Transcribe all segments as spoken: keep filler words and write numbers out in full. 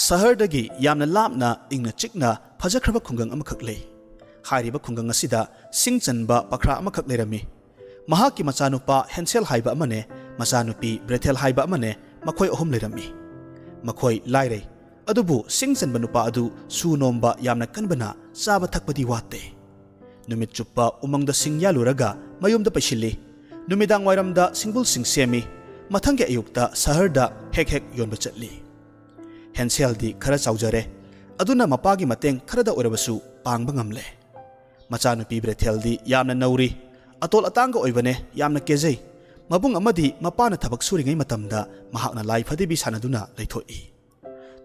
ꯁꯍꯔꯗꯒꯤ ꯌꯥꯝꯅ ꯂꯥꯞꯅ ꯏꯪꯅ ꯆꯤꯛꯅ ꯐꯖꯈ꯭ꯔꯕ ꯈꯨꯡꯒꯪ ꯑꯃꯈꯛ ꯂꯩ꯫ ꯍꯥꯏꯔꯤꯕ ꯈꯨꯡꯒꯪ ꯑꯁꯤꯗ ꯁꯤꯡ ꯆꯟꯕ ꯄꯈ꯭ꯔꯥ ꯑꯃꯈꯛ ꯂꯩꯔꯝꯃꯤ꯫ ꯃꯍꯥꯛꯀꯤ ꯃꯆꯥꯅꯨꯄꯥ ꯍꯦꯟꯁꯦꯜ ꯍꯥꯏꯕ ꯑꯃꯅꯦ, ꯃꯆꯥꯅꯨꯄꯤ ꯕ꯭ꯔꯦꯊꯦꯜ ꯍꯥꯏꯕ ꯑꯃꯅꯦ, ꯃꯈꯣꯏ ꯑꯍꯨꯝ ꯂꯩꯔꯝꯃꯤ꯫ ꯃꯈꯣꯏ ꯂꯥꯏꯔꯩ, ꯑꯗꯨꯕꯨ ꯁꯤꯡ ꯆꯟꯕ ꯅꯨꯄꯥ ꯑꯗꯨ ꯁꯨ ꯅꯣꯝꯕ ꯌꯥꯝꯅ ꯀꯟꯕꯅ ꯆꯥꯕ ꯊꯛꯄꯗꯤ ꯋꯥꯠꯇꯦ꯫ ꯅꯨꯃꯤꯠ ꯆꯨꯞꯄ ꯎꯃꯪꯗ ꯁꯤꯡ ꯌꯥꯜꯂꯨꯔꯒ ꯃꯌꯨꯝꯗ ꯄꯩꯁꯤꯜꯂꯤ꯫ ꯅꯨꯃꯤꯗꯥꯡ ꯋꯥꯏꯔꯝꯗ ꯁꯤꯡꯕꯨꯜꯁꯤꯡ ꯁꯦꯝꯃꯤ꯫ ꯃꯊꯪꯒꯤ ꯑꯌꯨꯛꯇ ꯁꯍꯔꯗ ꯍꯦꯛ ꯍꯦꯛ ꯌꯣꯟꯕ ꯆꯠꯂꯤ꯫ ꯍꯦꯟꯁꯦꯜꯗꯤ ꯈꯔ ꯆꯥꯎꯖꯔꯦ, ꯑꯗꯨꯅ ꯃꯄꯥꯒꯤ ꯃꯇꯦꯡ ꯈꯔꯗ ꯑꯣꯏꯔꯕꯁꯨ ꯄꯥꯡꯕ ꯉꯝꯂꯦ꯫ ꯃꯆꯥꯅꯨꯄꯤ ꯕ꯭ꯔꯦꯊꯦꯜꯗꯤ ꯌꯥꯝꯅ ꯅꯧꯔꯤ, ꯑꯇꯣꯜ ꯑꯇꯥꯡꯒ ꯑꯣꯏꯕꯅꯦ, ꯌꯥꯝꯅ ꯀꯦꯖꯩ꯫ ꯃꯕꯨꯡ ꯑꯃꯗꯤ ꯃꯄꯥꯅ ꯊꯕꯛ ꯁꯨꯔꯤꯉꯩ ꯃꯇꯝꯗ ꯃꯍꯥꯛꯅ ꯂꯥꯏ ꯐꯗꯤꯕꯤ ꯁꯥꯟꯅꯗꯨꯅ ꯂꯩꯊꯣꯛꯏ꯫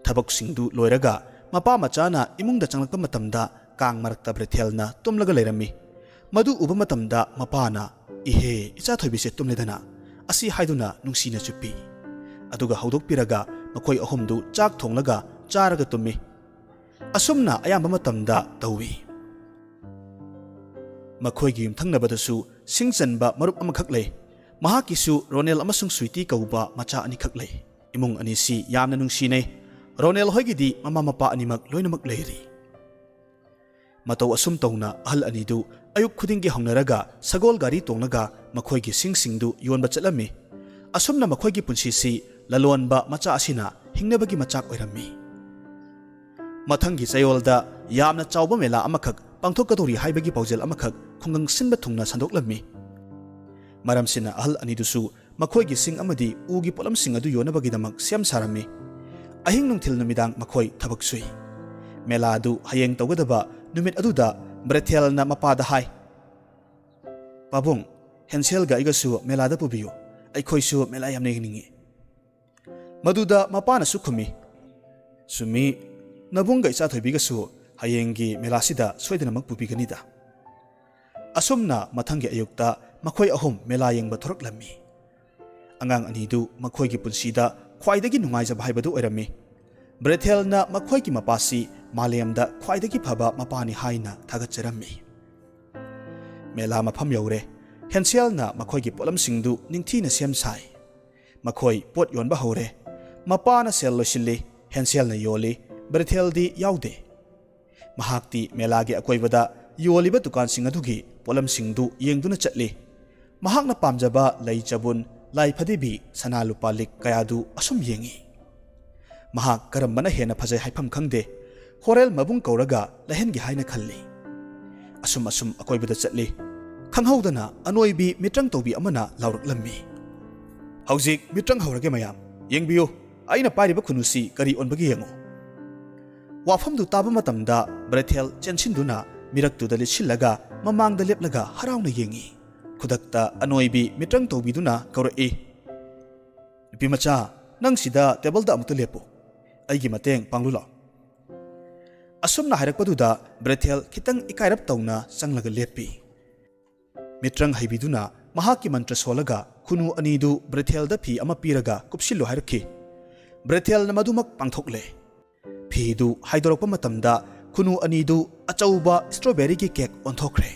ꯊꯕꯛꯁꯤꯡꯗꯨ ꯂꯣꯏꯔꯒ ꯃꯄꯥ ꯃꯆꯥꯅ ꯏꯃꯨꯡꯗ ꯆꯪꯂꯛꯄ ꯃꯇꯝꯗ ꯀꯥꯡ ꯃꯔꯛꯇ ꯕ꯭ꯔꯦꯊꯦꯜꯅ ꯇꯨꯝꯂꯒ ꯂꯩꯔꯝꯃꯤ꯫ ꯃꯗꯨ ꯎꯕ ꯃꯇꯝꯗ ꯃꯄꯥꯅ, "ꯏꯍꯦ, ꯏꯆꯥ ꯊꯣꯏꯕꯤꯁꯦ ꯇꯨꯝꯂꯦꯗꯅ," ꯑꯁꯤ ꯍꯥꯏꯗꯨꯅ ꯅꯨꯡꯁꯤꯅ ꯆꯨꯞꯄꯤ꯫ ꯑꯗꯨꯒ ꯍꯧꯗꯣꯛꯄꯤꯔꯒ ꯃꯈꯣꯏ ꯑꯍꯨꯝꯗꯨ ꯆꯥꯛ ꯊꯣꯡꯂꯒ ꯆꯥꯔꯒ ꯇꯨꯝꯃꯤ꯫ ꯑꯁꯨꯝꯅ ꯑꯌꯥꯝꯕ ꯃꯇꯝꯗ ꯇꯧꯏ꯫ ꯃꯈꯣꯏꯒꯤ ꯌꯨꯝꯊꯪꯅꯕꯗꯁꯨ ꯁꯤꯡ ꯆꯟꯕ ꯃꯔꯨꯞ ꯑꯃꯈꯛ ꯂꯩ꯫ ꯃꯍꯥꯛꯀꯤꯁꯨ ꯔꯣꯅꯦꯜ ꯑꯃꯁꯨꯡ ꯁ꯭ꯋꯤꯇꯤ ꯀꯧꯕ ꯃꯆꯥ ꯑꯅꯤꯈꯛ ꯂꯩ꯫ ꯏꯃꯨꯡ ꯑꯅꯤꯁꯤ ꯌꯥꯝꯅ ꯅꯨꯡꯁꯤꯅꯩ꯫ ꯔꯣꯅꯦꯜ ꯍꯣꯏꯒꯤꯗꯤ ꯃꯃꯥ ꯃꯄꯥ ꯑꯅꯤꯃꯛ ꯂꯣꯏꯅꯃꯛ ꯂꯩꯔꯤ꯫ ꯃꯇꯧ ꯑꯁꯨꯝ ꯇꯧꯅ ꯑꯍꯜ ꯑꯅꯤꯗꯨ ꯑꯌꯨꯛ ꯈꯨꯗꯤꯡꯒꯤ ꯍꯧꯅꯔꯒ ꯁꯒꯣꯜ ꯒꯥꯔꯤ ꯇꯣꯡꯂꯒ ꯃꯈꯣꯏꯒꯤ ꯁꯤꯡꯁꯤꯡꯗꯨ ꯌꯣꯟꯕ ꯆꯠꯂꯝꯃꯤ꯫ ꯑꯁꯨꯝꯅ ꯃꯈꯣꯏꯒꯤ ꯄꯨꯟꯁꯤꯁꯤ ꯂꯂꯣꯟꯕ ꯃꯆꯥ ꯑꯁꯤꯅ ꯍꯤꯡꯅꯕꯒꯤ ꯃꯆꯥꯛ ꯑꯣꯏꯔꯝꯃꯤ꯫ ꯃꯊꯪꯒꯤ ꯆꯌꯣꯜꯗ ꯌꯥꯝꯅ ꯆꯥꯎꯕ ꯃꯦꯂꯥ ꯑꯃꯈꯛ ꯄꯥꯡꯊꯣꯛꯀꯗꯧꯔꯤ ꯍꯥꯏꯕꯒꯤ ꯄꯥꯎꯖꯦꯜ ꯑꯃꯈꯛ ꯈꯨꯡꯒꯪ ꯁꯤꯟꯕ ꯊꯨꯡꯅ ꯁꯟꯗꯣꯛꯂꯝꯃꯤ꯫ ꯃꯔꯝꯁꯤꯅ ꯑꯍꯜ ꯑꯅꯤꯗꯨꯁꯨ ꯃꯈꯣꯏꯒꯤ ꯁꯤꯡ ꯑꯃꯗꯤ ꯎꯒꯤ ꯄꯣꯠꯂꯝꯁꯤꯡ ꯑꯗꯨ ꯌꯣꯟꯅꯕꯒꯤꯗꯃꯛ ꯁꯦꯝ ꯁꯥꯔꯝꯃꯤ꯫ ꯑꯍꯤꯡ ꯅꯨꯡꯊꯤꯜ ꯅꯨꯃꯤꯗꯥꯡ ꯃꯈꯣꯏ ꯊꯕꯛ ꯁꯨꯏ꯫ ꯃꯦꯂꯥ ꯑꯗꯨ ꯍꯌꯦꯡ ꯇꯧꯒꯗꯕ ꯅꯨꯃꯤꯠ ꯑꯗꯨꯗ ꯕ꯭ꯔꯦꯊꯦꯜꯅ ꯃꯄꯥꯗ ꯍꯥꯏ, "ꯄꯥꯕꯨꯡ, ꯍꯦꯟꯁꯦꯜꯒ ꯑꯩꯒꯁꯨ ꯃꯦꯂꯥꯗ ꯄꯨꯕꯤꯌꯨ꯫ ꯑꯩꯈꯣꯏꯁꯨ ꯃꯦꯂꯥ ꯌꯥꯝꯅ ꯌꯦꯡꯅꯤꯡꯏ꯫" ꯃꯗꯨꯗ ꯃꯄꯥꯅꯁꯨ ꯈꯨꯝꯃꯤ, "ꯆꯨꯝꯃꯤ, ꯅꯕꯨꯡꯒ ꯏꯆꯥ ꯊꯣꯏꯕꯤꯒꯁꯨ ꯍꯌꯦꯡꯒꯤ ꯃꯦꯂꯥꯁꯤꯗ ꯁꯣꯏꯗꯅꯃꯛ ꯄꯨꯕꯤꯒꯅꯤꯗ꯫" ꯑꯁꯨꯝꯅ ꯃꯊꯪꯒꯤ ꯑꯌꯨꯛꯇ ꯃꯈꯣꯏ ꯑꯍꯨꯝ ꯃꯦꯂꯥ ꯌꯦꯡꯕ ꯊꯣꯔꯛꯂꯝꯃꯤ꯫ ꯑꯉꯥꯡ ꯑꯅꯤꯗꯨ ꯃꯈꯣꯏꯒꯤ ꯄꯨꯟꯁꯤꯗ ꯈ꯭ꯋꯥꯏꯗꯒꯤ ꯅꯨꯡꯉꯥꯏꯖꯕ ꯍꯥꯏꯕꯗꯨ ꯑꯣꯏꯔꯝꯃꯤ꯫ ꯕ꯭ꯔꯦꯊꯦꯜꯅ ꯃꯈꯣꯏꯒꯤ ꯃꯄꯥꯁꯤ ꯃꯥꯂꯦꯝꯗ ꯈ꯭ꯋꯥꯏꯗꯒꯤ ꯐꯕ ꯃꯄꯥꯅꯤ ꯍꯥꯏꯅ ꯊꯥꯒꯠꯆꯔꯝꯃꯤ꯫ ꯃꯦꯂꯥ ꯃꯐꯝ ꯌꯧꯔꯦ꯫ ꯍꯦꯟꯁꯦꯜꯅ ꯃꯈꯣꯏꯒꯤ ꯄꯣꯠꯂꯝꯁꯤꯡꯗꯨ ꯅꯤꯡꯊꯤꯅ ꯁꯦꯝ ꯁꯥꯏ꯫ ꯃꯈꯣꯏ ꯄꯣꯠ ꯌꯣꯟꯕ ꯍꯧꯔꯦ꯫ ꯃꯄꯥꯅ ꯁꯦꯜ ꯂꯣꯏꯁꯤꯜꯂꯤ꯫ ꯍꯦꯟꯁꯦꯜꯅ ꯌꯣꯜꯂꯤ, ꯕ꯭ꯔꯦꯊꯦꯜꯗꯤ ꯌꯥꯎꯗꯦ꯫ ꯃꯍꯥꯛꯇꯤ ꯃꯦꯂꯥꯒꯤ ꯑꯀꯣꯏꯕꯗ ꯌꯣꯜꯂꯤꯕ ꯗꯨꯀꯥꯟꯁꯤꯡ ꯑꯗꯨꯒꯤ ꯄꯣꯠꯂꯝꯁꯤꯡꯗꯨ ꯌꯦꯡꯗꯨꯅ ꯆꯠꯂꯤ꯫ ꯃꯍꯥꯛꯅ ꯄꯥꯝꯖꯕ ꯂꯩ ꯆꯕꯨꯟ, ꯂꯥꯏ ꯐꯗꯤꯕꯤ, ꯁꯅꯥ ꯂꯨꯄꯥ ꯂꯤꯛ ꯀꯌꯥꯗꯨ ꯑꯁꯨꯝ ꯌꯦꯡꯏ꯫ ꯃꯍꯥꯛ ꯀꯔꯝꯕꯅ ꯍꯦꯟꯅ ꯐꯖꯩ ꯍꯥꯏꯐꯝ ꯈꯪꯗꯦ꯫ ꯍꯣꯔꯦꯜ ꯃꯕꯨꯡ ꯀꯧꯔꯒ ꯂꯩꯍꯟꯒꯦ ꯍꯥꯏꯅ ꯈꯜꯂꯤ꯫ ꯑꯁꯨꯝ ꯑꯁꯨꯝ ꯑꯀꯣꯏꯕꯗ ꯆꯠꯂꯤ꯫ ꯈꯪꯍꯧꯗꯅ ꯑꯅꯣꯏꯕꯤ ꯃꯤꯇ꯭ꯔꯪ ꯇꯧꯕꯤ ꯑꯃꯅ ꯂꯥꯎꯔꯛꯂꯝꯃꯤ꯫ "ꯍꯧꯖꯤꯛ ꯃꯤꯇ꯭ꯔꯪ ꯍꯧꯔꯒꯦ ꯃꯌꯥꯝ꯫ ꯌꯦꯡꯕꯤꯌꯨ, ꯑꯩꯅ ꯄꯥꯏꯔꯤꯕ ꯈꯨꯅꯨꯁꯤ ꯀꯔꯤ ꯑꯣꯟꯕꯒꯦ ꯌꯦꯡꯉꯨ꯫" ꯋꯥꯐꯝꯗꯨ ꯇꯥꯕ ꯃꯇꯝꯗ ꯕ꯭ꯔꯦꯊꯦꯜ ꯆꯦꯟꯁꯤꯟꯗꯨꯅ ꯃꯤꯔꯛꯇꯨꯗ ꯂꯤꯠꯁꯤꯜꯂꯒ ꯃꯃꯥꯡꯗ ꯂꯦꯞꯂꯒ ꯍꯔꯥꯎꯅ ꯌꯦꯡꯏ꯫ ꯈꯨꯗꯛꯇ ꯑꯅꯣꯏꯕꯤ ꯃꯤꯇ꯭ꯔꯪ ꯇꯧꯕꯤꯗꯨꯅ ꯀꯧꯔꯛꯏ, "ꯅꯨꯄꯤꯃꯆꯥ, ꯅꯪ ꯁꯤꯗ ꯇꯦꯕꯜꯗ ꯑꯃꯨꯛꯇ ꯂꯦꯞꯄꯨ꯫ ꯑꯩꯒꯤ ꯃꯇꯦꯡ ꯄꯥꯡꯂꯨ ꯂꯥꯎ꯫" ꯑꯁꯨꯝꯅ ꯍꯥꯏꯔꯛꯄꯗꯨꯗ ꯕ꯭ꯔꯦꯊꯦꯜ ꯈꯤꯇꯪ ꯏꯀꯥꯏꯔꯞ ꯇꯧꯅ ꯆꯪꯂꯒ ꯂꯦꯞꯄꯤ꯫ ꯃꯤꯇ꯭ꯔꯪ ꯍꯩꯕꯤꯗꯨꯅ ꯃꯍꯥꯛꯀꯤ ꯃꯟꯇ꯭ꯔ ꯁꯣꯜꯂꯒ ꯈꯨꯅꯨ ꯑꯅꯤꯗꯨ ꯕ꯭ꯔꯦꯊꯦꯜꯗ ꯐꯤ ꯑꯃ ꯄꯤꯔꯒ ꯀꯨꯞꯁꯤꯜꯂꯨ ꯍꯥꯏꯔꯛꯈꯤ꯫ ꯕ꯭ꯔꯦꯊꯦꯜꯅ ꯃꯗꯨꯃꯛ ꯄꯥꯡꯊꯣꯛꯂꯦ꯫ ꯐꯤꯗꯨ ꯍꯥꯏꯗꯣꯔꯛꯄ ꯃꯇꯝꯗ ꯈꯨꯅꯨ ꯑꯅꯤꯗꯨ ꯑꯆꯧꯕ ꯁ꯭ꯇ꯭ꯔꯣꯕꯦꯔꯤꯒꯤ ꯀꯦꯛ ꯑꯣꯟꯊꯣꯛꯈ꯭ꯔꯦ꯫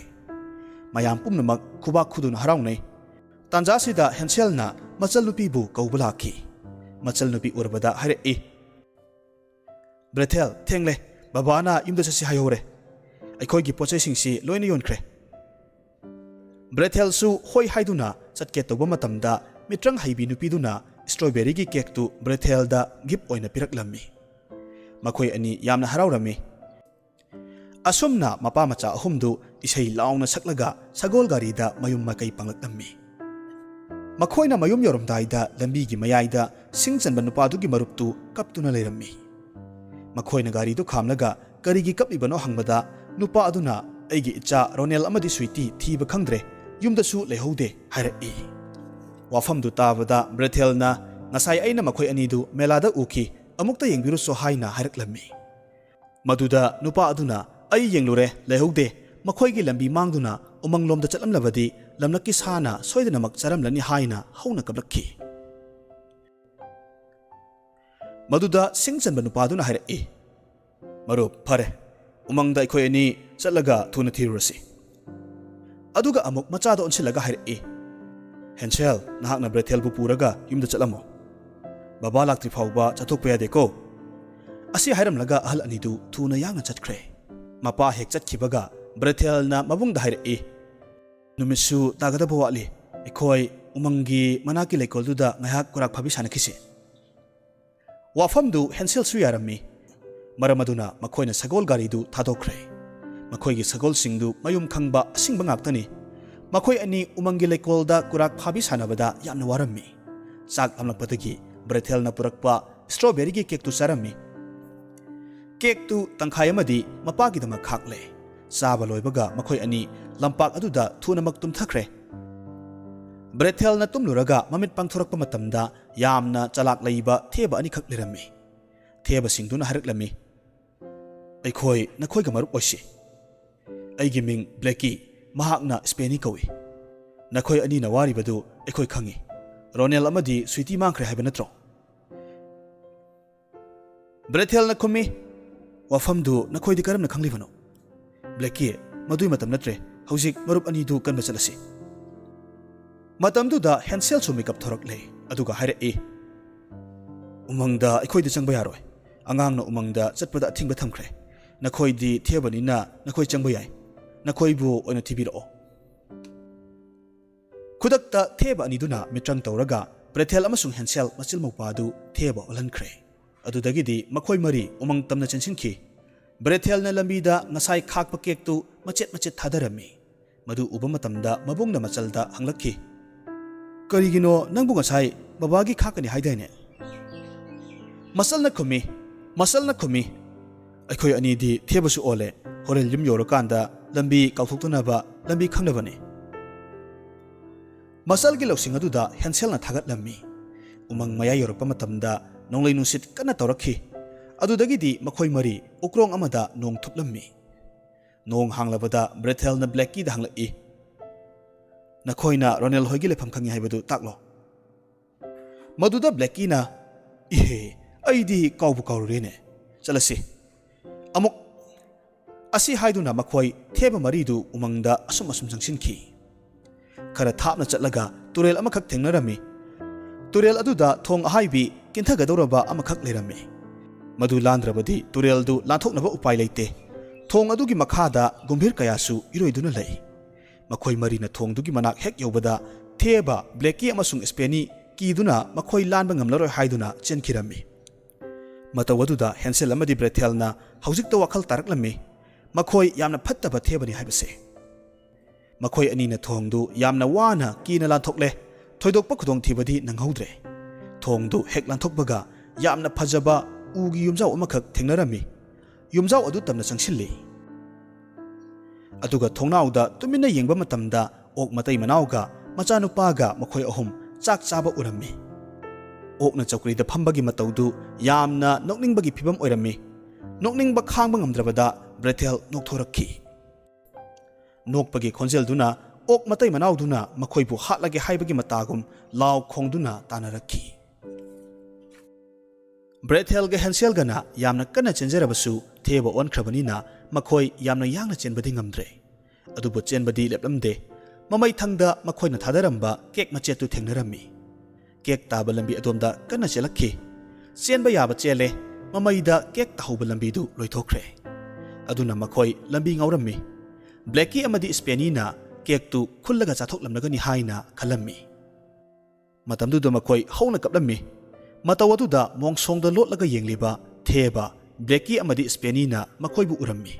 ꯃꯌꯥꯝ ꯄꯨꯝꯅꯃꯛ ꯈꯨꯕꯥꯛ ꯈꯨꯗꯨꯅ ꯍꯔꯥꯎꯅꯩ꯫ ꯇꯥꯟꯖꯥꯁꯤꯗ ꯍꯦꯟꯁꯦꯜꯅ ꯃꯆꯜꯅꯨꯄꯤꯕꯨ ꯀꯧꯕ ꯂꯥꯛꯈꯤ꯫ ꯃꯆꯜꯅꯨꯄꯤ ꯎꯔꯕꯗ ꯍꯥꯏꯔꯛꯏ, "ꯕ꯭ꯔꯦꯊꯦꯜ, ꯊꯦꯡꯂꯦ꯫ ꯕꯕꯥꯅ ꯌꯨꯝꯗ ꯆꯠꯁꯤ ꯍꯥꯏꯍꯧꯔꯦ꯫ ꯑꯩꯈꯣꯏꯒꯤ ꯄꯣꯠꯆꯩꯁꯤꯡꯁꯤ ꯂꯣꯏꯅ ꯌꯣꯟꯈ꯭ꯔꯦ꯫" ꯕ꯭ꯔꯦꯊꯦꯜꯁꯨ ꯍꯣꯏ ꯍꯥꯏꯗꯨꯅ ꯆꯠꯀꯦ ꯇꯧꯕ ꯃꯇꯝꯗ ꯃꯤꯇ꯭ꯔꯪ ꯍꯩꯕꯤ ꯅꯨꯄꯤꯗꯨꯅ ꯁ꯭ꯇ꯭ꯔꯣꯕꯦꯔꯤꯒꯤ ꯀꯦꯛꯇꯨ ꯕ꯭ꯔꯦꯊꯦꯜꯗ ꯒꯤꯐ ꯑꯣꯏꯅ ꯄꯤꯔꯛꯂꯝꯃꯤ꯫ ꯃꯈꯣꯏ ꯑꯅꯤ ꯌꯥꯝꯅ ꯍꯔꯥꯎꯔꯝꯃꯤ꯫ ꯑꯁꯨꯝꯅ ꯃꯄꯥ ꯃꯆꯥ ꯑꯍꯨꯝꯗꯨ ꯏꯁꯩ ꯂꯥꯎꯅ ꯁꯛꯂꯒ ꯁꯒꯣꯜ ꯒꯥꯔꯤꯗ ꯃꯌꯨꯝ ꯃꯀꯩ ꯄꯥꯡꯂꯛꯂꯝꯃꯤ꯫ ꯃꯈꯣꯏꯅ ꯃꯌꯨꯝ ꯌꯧꯔꯝꯗꯥꯏꯗ ꯂꯝꯕꯤꯒꯤ ꯃꯌꯥꯏꯗ ꯁꯤꯡ ꯆꯟꯕ ꯅꯨꯄꯥꯗꯨꯒꯤ ꯃꯔꯨꯞꯇꯨ ꯀꯞꯇꯨꯅ ꯂꯩꯔꯝꯃꯤ꯫ ꯃꯈꯣꯏꯅ ꯒꯥꯔꯤꯗꯨ ꯈꯥꯝꯂꯒ ꯀꯔꯤꯒꯤ ꯀꯞꯂꯤꯕꯅꯣ ꯍꯪꯕꯗ, ꯅꯨꯄꯥ ꯑꯗꯨꯅ, "ꯑꯩꯒꯤ ꯏꯆꯥ ꯔꯣꯅꯦꯜ ꯑꯃꯗꯤ ꯁ꯭ꯋꯤꯇꯤ ꯊꯤꯕ ꯈꯪꯗ꯭ꯔꯦ, ꯌꯨꯝꯗꯁꯨ ꯂꯩꯍꯧꯗꯦ" ꯍꯥꯏꯔꯛꯏ꯫ ꯋꯥꯐꯝꯗꯨ ꯇꯥꯕꯗ ꯕ꯭ꯔꯦꯊꯦꯜꯅ, "ꯉꯁꯥꯏ ꯑꯩꯅ ꯃꯈꯣꯏ ꯑꯅꯤꯗꯨ ꯃꯦꯂꯥꯗ ꯎꯈꯤ, ꯑꯃꯨꯛꯇ ꯌꯦꯡꯕꯤꯔꯨꯆꯣ" ꯍꯥꯏꯅ ꯍꯥꯏꯔꯛꯂꯝꯃꯤ꯫ ꯃꯗꯨꯗ ꯅꯨꯄꯥ ꯑꯗꯨꯅ, "ꯑꯩ ꯌꯦꯡꯂꯨꯔꯦ, ꯂꯩꯍꯧꯗꯦ꯫ ꯃꯈꯣꯏꯒꯤ ꯂꯝꯕꯤ ꯃꯥꯡꯗꯨꯅ ꯎꯃꯪꯂꯣꯝꯗ ꯆꯠꯂꯝꯂꯕꯗꯤ ꯂꯝꯂꯛꯀꯤ ꯁꯥꯅ ꯁꯣꯏꯗꯅꯃꯛ ꯆꯥꯔꯝꯂꯅꯤ" ꯍꯥꯏꯅ ꯍꯧꯅ ꯀꯞꯂꯛꯈꯤ꯫ ꯃꯗꯨꯗ ꯁꯤꯡ ꯆꯟꯕ ꯅꯨꯄꯥꯗꯨꯅ ꯍꯥꯏꯔꯛꯏ, "ꯃꯔꯨꯞ, ꯐꯔꯦ, ꯎꯃꯪꯗ ꯑꯩꯈꯣꯏ ꯑꯅꯤ ꯆꯠꯂꯒ ꯊꯨꯅ ꯊꯤꯔꯨꯔꯁꯤ꯫" ꯑꯗꯨꯒ ꯑꯃꯨꯛ ꯃꯆꯥꯗ ꯑꯣꯟꯁꯤꯜꯂꯒ ꯍꯥꯏꯔꯛꯏ, "ꯍꯦꯟꯁꯦꯜ, ꯅꯍꯥꯛꯅ ꯕ꯭ꯔꯦꯊꯦꯜꯕꯨ ꯄꯨꯔꯒ ꯌꯨꯝꯗ ꯆꯠꯂꯝꯃꯣ꯫ ꯕꯕꯥ ꯂꯥꯛꯇ꯭ꯔꯤ ꯐꯥꯎꯕ ꯆꯠꯊꯣꯛꯄ ꯌꯥꯗꯦꯀꯣ꯫" ꯑꯁꯤ ꯍꯥꯏꯔꯝꯂꯒ ꯑꯍꯜ ꯑꯅꯤꯗꯨ ꯊꯨꯅ ꯌꯥꯡꯅ ꯆꯠꯈ꯭ꯔꯦ꯫ ꯃꯄꯥ ꯍꯦꯛ ꯆꯠꯈꯤꯕꯒ ꯕ꯭ꯔꯦꯊꯦꯜꯅ ꯃꯕꯨꯡꯗ ꯍꯥꯏꯔꯛꯏ, "ꯅꯨꯃꯤꯠꯁꯨ ꯇꯥꯒꯗꯕ ꯋꯥꯠꯂꯤ꯫ ꯑꯩꯈꯣꯏ ꯎꯃꯪꯒꯤ ꯃꯅꯥꯛꯀꯤ ꯂꯩꯀꯣꯜꯗꯨꯗ ꯉꯥꯏꯍꯥꯛ ꯀꯨꯔꯥꯛ ꯐꯥꯕꯤ ꯁꯥꯟꯅꯈꯤꯁꯦ꯫" ꯋꯥꯐꯝꯗꯨ ꯍꯦꯟꯁꯦꯜꯁꯨ ꯌꯥꯔꯝꯃꯤ꯫ ꯃꯔꯝ ꯑꯗꯨꯅ ꯃꯈꯣꯏꯅ ꯁꯒꯣꯜ ꯒꯥꯔꯤꯗꯨ ꯊꯥꯗꯣꯛꯈ꯭ꯔꯦ꯫ ꯃꯈꯣꯏꯒꯤ ꯁꯒꯣꯜꯁꯤꯡꯗꯨ ꯃꯌꯨꯝ ꯈꯪꯕ ꯑꯁꯤꯡꯕ ꯉꯥꯛꯇꯅꯤ꯫ ꯃꯈꯣꯏ ꯑꯅꯤ ꯎꯃꯪꯒꯤ ꯂꯩꯀꯣꯜꯗ ꯀꯨꯔꯥꯛ ꯐꯥꯕꯤ ꯁꯥꯟꯅꯕꯗ ꯌꯥꯝꯅ ꯋꯥꯔꯝꯃꯤ꯫ ꯆꯥꯛ ꯂꯥꯝꯂꯛꯄꯗꯒꯤ ꯕ꯭ꯔꯦꯊꯦꯜꯅ ꯄꯨꯔꯛꯄ ꯁ꯭ꯇ꯭ꯔꯣꯕꯦꯔꯤꯒꯤ ꯀꯦꯛꯇꯨ ꯆꯥꯔꯝꯃꯤ꯫ ꯀꯦꯛꯇꯨ ꯇꯪꯈꯥꯏ ꯑꯃꯗꯤ ꯃꯄꯥꯒꯤꯗꯃꯛ ꯈꯥꯛꯂꯦ꯫ ꯆꯥꯕ ꯂꯣꯏꯕꯒ ꯃꯈꯣꯏ ꯑꯅꯤ ꯂꯝꯄꯥꯛ ꯑꯗꯨꯗ ꯊꯨꯅꯃꯛ ꯇꯨꯝꯊꯈ꯭ꯔꯦ꯫ ꯕ꯭ꯔꯦꯊꯦꯜꯅ ꯇꯨꯝꯂꯨꯔꯒ ꯃꯃꯤꯠ ꯄꯥꯡꯊꯣꯔꯛꯄ ꯃꯇꯝꯗ ꯌꯥꯝꯅ ꯆꯂꯥꯛ ꯂꯩꯕ ꯊꯦꯕ ꯑꯅꯤꯈꯛ ꯂꯩꯔꯝꯃꯤ꯫ ꯊꯦꯕꯁꯤꯡꯗꯨꯅ ꯍꯥꯏꯔꯛꯂꯝꯃꯤ, "ꯑꯩꯈꯣꯏ ꯅꯈꯣꯏꯒ ꯃꯔꯨꯞ ꯑꯣꯏꯁꯤ꯫ ꯑꯩꯒꯤ ꯃꯤꯡ ꯕ꯭ꯂꯦꯀꯤ, ꯃꯍꯥꯛꯅ ꯁ꯭ꯄꯦꯅꯤ ꯀꯧꯏ꯫ ꯅꯈꯣꯏ ꯑꯅꯤꯅ ꯋꯥꯔꯤꯕꯗꯨ ꯑꯩꯈꯣꯏ ꯈꯪꯏ꯫ ꯔꯣꯅꯦꯜ ꯑꯃꯗꯤ ꯁ꯭ꯋꯤꯇꯤ ꯃꯥꯡꯈ꯭ꯔꯦ ꯍꯥꯏꯕ ꯅꯠꯇ꯭ꯔꯣ?" ꯕ꯭ꯔꯦꯊꯦꯜꯅ ꯈꯨꯝꯃꯤ, "ꯋꯥꯐꯝꯗꯨ ꯅꯈꯣꯏꯗꯤ ꯀꯔꯝꯅ ꯈꯪꯂꯤꯕꯅꯣ?" ꯕ꯭ꯂꯦꯀꯤ, "ꯃꯗꯨꯒꯤ ꯃꯇꯝ ꯅꯠꯇ꯭ꯔꯦ꯫ ꯍꯧꯖꯤꯛ ꯃꯔꯨꯞ ꯑꯅꯤꯗꯨ ꯀꯟꯕ ꯆꯠꯂꯁꯤ꯫" ꯃꯇꯝꯗꯨꯗ ꯍꯦꯟꯁꯦꯜꯁꯨ ꯃꯤꯀꯞ ꯊꯣꯔꯛꯂꯦ, ꯑꯗꯨꯒ ꯍꯥꯏꯔꯛꯏ, "ꯎꯃꯪꯗ ꯑꯩꯈꯣꯏꯗꯤ ꯆꯪꯕ ꯌꯥꯔꯣꯏ꯫ ꯑꯉꯥꯡꯅ ꯎꯃꯪꯗ ꯆꯠꯄꯗ ꯑꯊꯤꯡꯕ ꯊꯝꯈ꯭ꯔꯦ꯫ ꯅꯈꯣꯏꯗꯤ ꯊꯦꯕꯅꯤꯅ ꯅꯈꯣꯏ ꯆꯪꯕ ꯌꯥꯏ꯫ ꯅꯈꯣꯏꯕꯨ ꯑꯣꯏꯅ ꯊꯤꯕꯤꯔꯛꯑꯣ꯫" ꯈꯨꯗꯛꯇ ꯊꯦꯕ ꯑꯅꯤꯗꯨꯅ ꯃꯤꯇ꯭ꯔꯪ ꯇꯧꯔꯒ ꯕ꯭ꯔꯦꯊꯦꯜ ꯑꯃꯁꯨꯡ ꯍꯦꯟꯁꯦꯜ ꯃꯆꯤꯜ ꯃꯧꯄꯥꯗꯨ ꯊꯦꯕ ꯑꯣꯜꯍꯟꯈ꯭ꯔꯦ꯫ ꯑꯗꯨꯗꯒꯤꯗꯤ ꯃꯈꯣꯏ ꯃꯔꯤ ꯎꯃꯪ ꯇꯝꯅ ꯆꯦꯟꯁꯤꯟꯈꯤ꯫ ꯕ꯭ꯔꯦꯊꯦꯜꯅ ꯂꯝꯕꯤꯗ ꯉꯁꯥꯏ ꯈꯥꯛꯄ ꯀꯦꯛꯇꯨ ꯃꯆꯦꯠ ꯃꯆꯦꯠ ꯊꯥꯗꯔꯝꯃꯤ꯫ ꯃꯗꯨ ꯎꯕ ꯃꯇꯝꯗ ꯃꯕꯨꯡꯅ ꯃꯆꯜꯗ ꯍꯪꯂꯛꯈꯤ, "ꯀꯔꯤꯒꯤꯅꯣ ꯅꯪꯕꯨ ꯉꯁꯥꯏ ꯕꯕꯥꯒꯤ ꯈꯥꯛꯀꯅꯤ ꯍꯥꯏꯗꯥꯏꯅꯦ?" ꯃꯆꯜꯅ ꯈꯨꯝꯃꯤ, ꯃꯆꯜꯅ ꯈꯨꯝꯃꯤ, "ꯑꯩꯈꯣꯏ ꯑꯅꯤꯗꯤ ꯊꯦꯕꯁꯨ ꯑꯣꯜꯂꯦ꯫ ꯍꯣꯔꯦꯟ ꯌꯨꯝ ꯌꯧꯔꯀꯥꯟꯗ ꯂꯝꯕꯤ ꯀꯥꯎꯊꯣꯛꯇꯅꯕ ꯂꯝꯕꯤ ꯈꯪꯅꯕꯅꯤ꯫" ꯃꯆꯜꯒꯤ ꯂꯧꯁꯤꯡ ꯑꯗꯨꯗ ꯍꯦꯟꯁꯦꯜꯅ ꯊꯥꯒꯠꯂꯝꯃꯤ꯫ ꯎꯃꯪ ꯃꯌꯥ ꯌꯧꯔꯛꯄ ꯃꯇꯝꯗ ꯅꯣꯡꯂꯩ ꯅꯨꯡꯁꯤꯠ ꯀꯟꯅ ꯇꯧꯔꯛꯈꯤ꯫ ꯑꯗꯨꯗꯒꯤꯗꯤ ꯃꯈꯣꯏ ꯃꯔꯤ ꯎꯀ꯭ꯔꯣꯡ ꯑꯃꯗ ꯅꯣꯡ ꯊꯨꯞꯂꯝꯃꯤ꯫ ꯅꯣꯡ ꯍꯥꯡꯂꯕꯗ ꯕ꯭ꯔꯦꯊꯦꯜꯅ ꯕ꯭ꯂꯦꯛꯀꯤꯗ ꯍꯪꯂꯛꯏ, "ꯅꯈꯣꯏꯅ ꯔꯣꯅꯦꯜ ꯍꯣꯏꯒꯤ ꯂꯩꯐꯝ ꯈꯪꯉꯤ ꯍꯥꯏꯕꯗꯨ ꯇꯥꯛꯂꯣ?" ꯃꯗꯨꯗ ꯕ꯭ꯂꯦꯛꯀꯤꯅ, "ꯏꯍꯦ, ꯑꯩꯗꯤ ꯀꯥꯎꯕꯨ ꯀꯥꯎꯔꯨꯔꯦꯅꯦ꯫ ꯆꯠꯂꯁꯤ ꯑꯃꯨꯛ꯫" ꯑꯁꯤ ꯍꯥꯏꯗꯨꯅ ꯃꯈꯣꯏ ꯊꯦꯕ ꯃꯔꯤꯗꯨ ꯎꯃꯪꯗ ꯑꯁꯨꯝ ꯑꯁꯨꯝ ꯆꯪꯁꯤꯟꯈꯤ꯫ ꯈꯔ ꯊꯥꯞꯅ ꯆꯠꯂꯒ ꯇꯨꯔꯦꯜ ꯑꯃꯈꯛ ꯊꯦꯡꯅꯔꯝꯃꯤ꯫ ꯇꯨꯔꯦꯜ ꯑꯗꯨꯗ ꯊꯣꯡ ꯑꯍꯥꯏꯕꯤ ꯀꯤꯟꯊꯒꯗꯧꯔꯕ ꯑꯃꯈꯛ ꯂꯩꯔꯝꯃꯤ꯫ ꯃꯗꯨ ꯂꯥꯟꯗ꯭ꯔꯕꯗꯤ ꯇꯨꯔꯦꯜꯗꯨ ꯂꯥꯟꯊꯣꯛꯅꯕ ꯎꯄꯥꯏ ꯂꯩꯇꯦ꯫ ꯊꯣꯡ ꯑꯗꯨꯒꯤ ꯃꯈꯥꯗ ꯒꯨꯝꯚꯤꯔ ꯀꯌꯥꯁꯨ ꯏꯔꯣꯏꯗꯨꯅ ꯂꯩ꯫ ꯃꯈꯣꯏ ꯃꯔꯤꯅ ꯊꯣꯡꯗꯨꯒꯤ ꯃꯅꯥꯛ ꯍꯦꯛ ꯌꯧꯕꯗ ꯊꯦꯕ, ꯕ꯭ꯂꯦꯀꯤ ꯑꯃꯁꯨꯡ ꯁ꯭ꯄꯦꯅꯤ ꯀꯤꯗꯨꯅ ꯃꯈꯣꯏ ꯂꯥꯟꯕ ꯉꯝꯂꯔꯣꯏ ꯍꯥꯏꯗꯨꯅ ꯆꯦꯟꯈꯤꯔꯝꯃꯤ꯫ ꯃꯇꯧ ꯑꯗꯨꯗ ꯍꯦꯟꯁꯦꯜ ꯑꯃꯗꯤ ꯕ꯭ꯔꯦꯊꯦꯜꯅ ꯍꯧꯖꯤꯛꯇ ꯋꯥꯈꯜ ꯇꯥꯔꯛꯂꯝꯃꯤ꯫ ꯃꯈꯣꯏ ꯌꯥꯝꯅ ꯐꯠꯇꯕ ꯊꯦꯕꯅꯤ ꯍꯥꯏꯕꯁꯦ꯫ ꯃꯈꯣꯏ ꯑꯅꯤꯅ ꯊꯣꯡꯗꯨ ꯌꯥꯝꯅ ꯋꯥꯅ ꯀꯤꯅ ꯂꯥꯟꯊꯣꯛꯂꯦ꯫ ꯊꯣꯏꯗꯣꯛꯄ ꯈꯨꯗꯣꯡꯊꯤꯕꯗꯤ ꯅꯪꯍꯧꯗ꯭ꯔꯦ꯫ ꯊꯣꯡꯗꯨ ꯍꯦꯛ ꯂꯥꯟꯊꯣꯛꯄꯒ ꯌꯥꯝꯅ ꯐꯖꯕ ꯎꯒꯤ ꯌꯨꯝꯖꯥꯎ ꯑꯃꯈꯛ ꯊꯦꯡꯅꯔꯝꯃꯤ꯫ ꯌꯨꯝꯖꯥꯎ ꯑꯗꯨ ꯇꯝꯅ ꯆꯪꯁꯤꯜꯂꯤ꯫ ꯑꯗꯨꯒ ꯊꯣꯡꯅꯥꯎꯗ ꯇꯨꯃꯤꯟꯅ ꯌꯦꯡꯕ ꯃꯇꯝꯗ ꯑꯣꯛ ꯃꯇꯩ ꯃꯅꯥꯎꯒ ꯃꯆꯥꯅꯨꯄꯥꯒ ꯃꯈꯣꯏ ꯑꯍꯨꯝ ꯆꯥꯛ ꯆꯥꯕ ꯎꯔꯝꯃꯤ꯫ ꯑꯣꯛꯅ ꯆꯧꯀ꯭ꯔꯤꯗ ꯐꯝꯕꯒꯤ ꯃꯇꯧꯗꯨ ꯌꯥꯝꯅ ꯅꯣꯛꯅꯤꯡꯕꯒꯤ ꯐꯤꯕꯝ ꯑꯣꯏꯔꯝꯃꯤ꯫ ꯅꯣꯛꯅꯤꯡꯕ ꯈꯥꯡꯕ ꯉꯝꯗ꯭ꯔꯕꯗ ꯕ꯭ꯔꯦꯊꯦꯜ ꯅꯣꯛꯊꯣꯔꯛꯈꯤ꯫ ꯅꯣꯛꯄꯒꯤ ꯈꯣꯟꯖꯦꯜꯗꯨꯅ ꯑꯣꯛ ꯃꯇꯩ ꯃꯅꯥꯎꯗꯨꯅ ꯃꯈꯣꯏꯕꯨ ꯍꯥꯠꯂꯒꯦ ꯍꯥꯏꯕꯒꯤ ꯃꯇꯥꯒꯨꯝ ꯂꯥꯎ ꯈꯣꯡꯗꯨꯅ ꯇꯥꯟꯅꯔꯛꯈꯤ꯫ ꯕ꯭ꯔꯦꯊꯦꯜꯒ ꯍꯦꯟꯁꯦꯜꯒꯅ ꯌꯥꯝꯅ ꯀꯟꯅ ꯆꯦꯟꯖꯔꯕꯁꯨ ꯊꯦꯕ ꯑꯣꯟꯈ꯭ꯔꯕꯅꯤꯅ ꯃꯈꯣꯏ ꯌꯥꯝꯅ ꯌꯥꯡꯅ ꯆꯦꯟꯕꯗꯤ ꯉꯝꯗ꯭ꯔꯦ꯫ ꯑꯗꯨꯕꯨ ꯆꯦꯟꯕꯗꯤ ꯂꯦꯞꯂꯝꯗꯦ꯫ ꯃꯃꯩꯊꯪꯗ ꯃꯈꯣꯏꯅ ꯊꯥꯗꯔꯝꯕ ꯀꯦꯛ ꯃꯆꯦꯠꯇꯨ ꯊꯦꯡꯅꯔꯝꯃꯤ꯫ ꯀꯦꯛ ꯇꯥꯕ ꯂꯝꯕꯤ ꯑꯗꯣꯝꯗ ꯀꯟꯅ ꯆꯦꯜꯂꯛꯈꯤ꯫ ꯆꯦꯟꯕ ꯌꯥꯕ ꯆꯦꯜꯂꯦ꯫ ꯃꯃꯩꯗ ꯀꯦꯛ ꯇꯥꯍꯧꯕ ꯂꯝꯕꯤꯗꯨ ꯂꯣꯏꯊꯣꯛꯈ꯭ꯔꯦ꯫ ꯑꯗꯨꯅ ꯃꯈꯣꯏ ꯂꯝꯕꯤ ꯉꯥꯎꯔꯝꯃꯤ꯫ ꯕ꯭ꯂꯦꯀꯤ ꯑꯃꯗꯤ ꯁ꯭ꯄꯦꯅꯤꯅ ꯀꯦꯛꯇꯨ ꯈꯨꯜꯂꯒ ꯆꯥꯊꯣꯛꯂꯝꯂꯒꯅꯤ ꯍꯥꯏꯅ ꯈꯜꯂꯝꯃꯤ꯫ ꯃꯇꯝꯗꯨꯗ ꯃꯈꯣꯏ ꯍꯧꯅ ꯀꯞꯂꯝꯃꯤ꯫ ꯃꯇꯧ ꯑꯗꯨꯗ ꯃꯣꯡꯁꯣꯡꯗ ꯂꯣꯠꯂꯒ ꯌꯦꯡꯂꯤꯕ ꯊꯦꯕ, ꯕ꯭ꯂꯦꯀꯤ ꯑꯃꯗꯤ ꯁ꯭ꯄꯦꯅꯤꯅ ꯃꯈꯣꯏꯕꯨ ꯎꯔꯝꯃꯤ꯫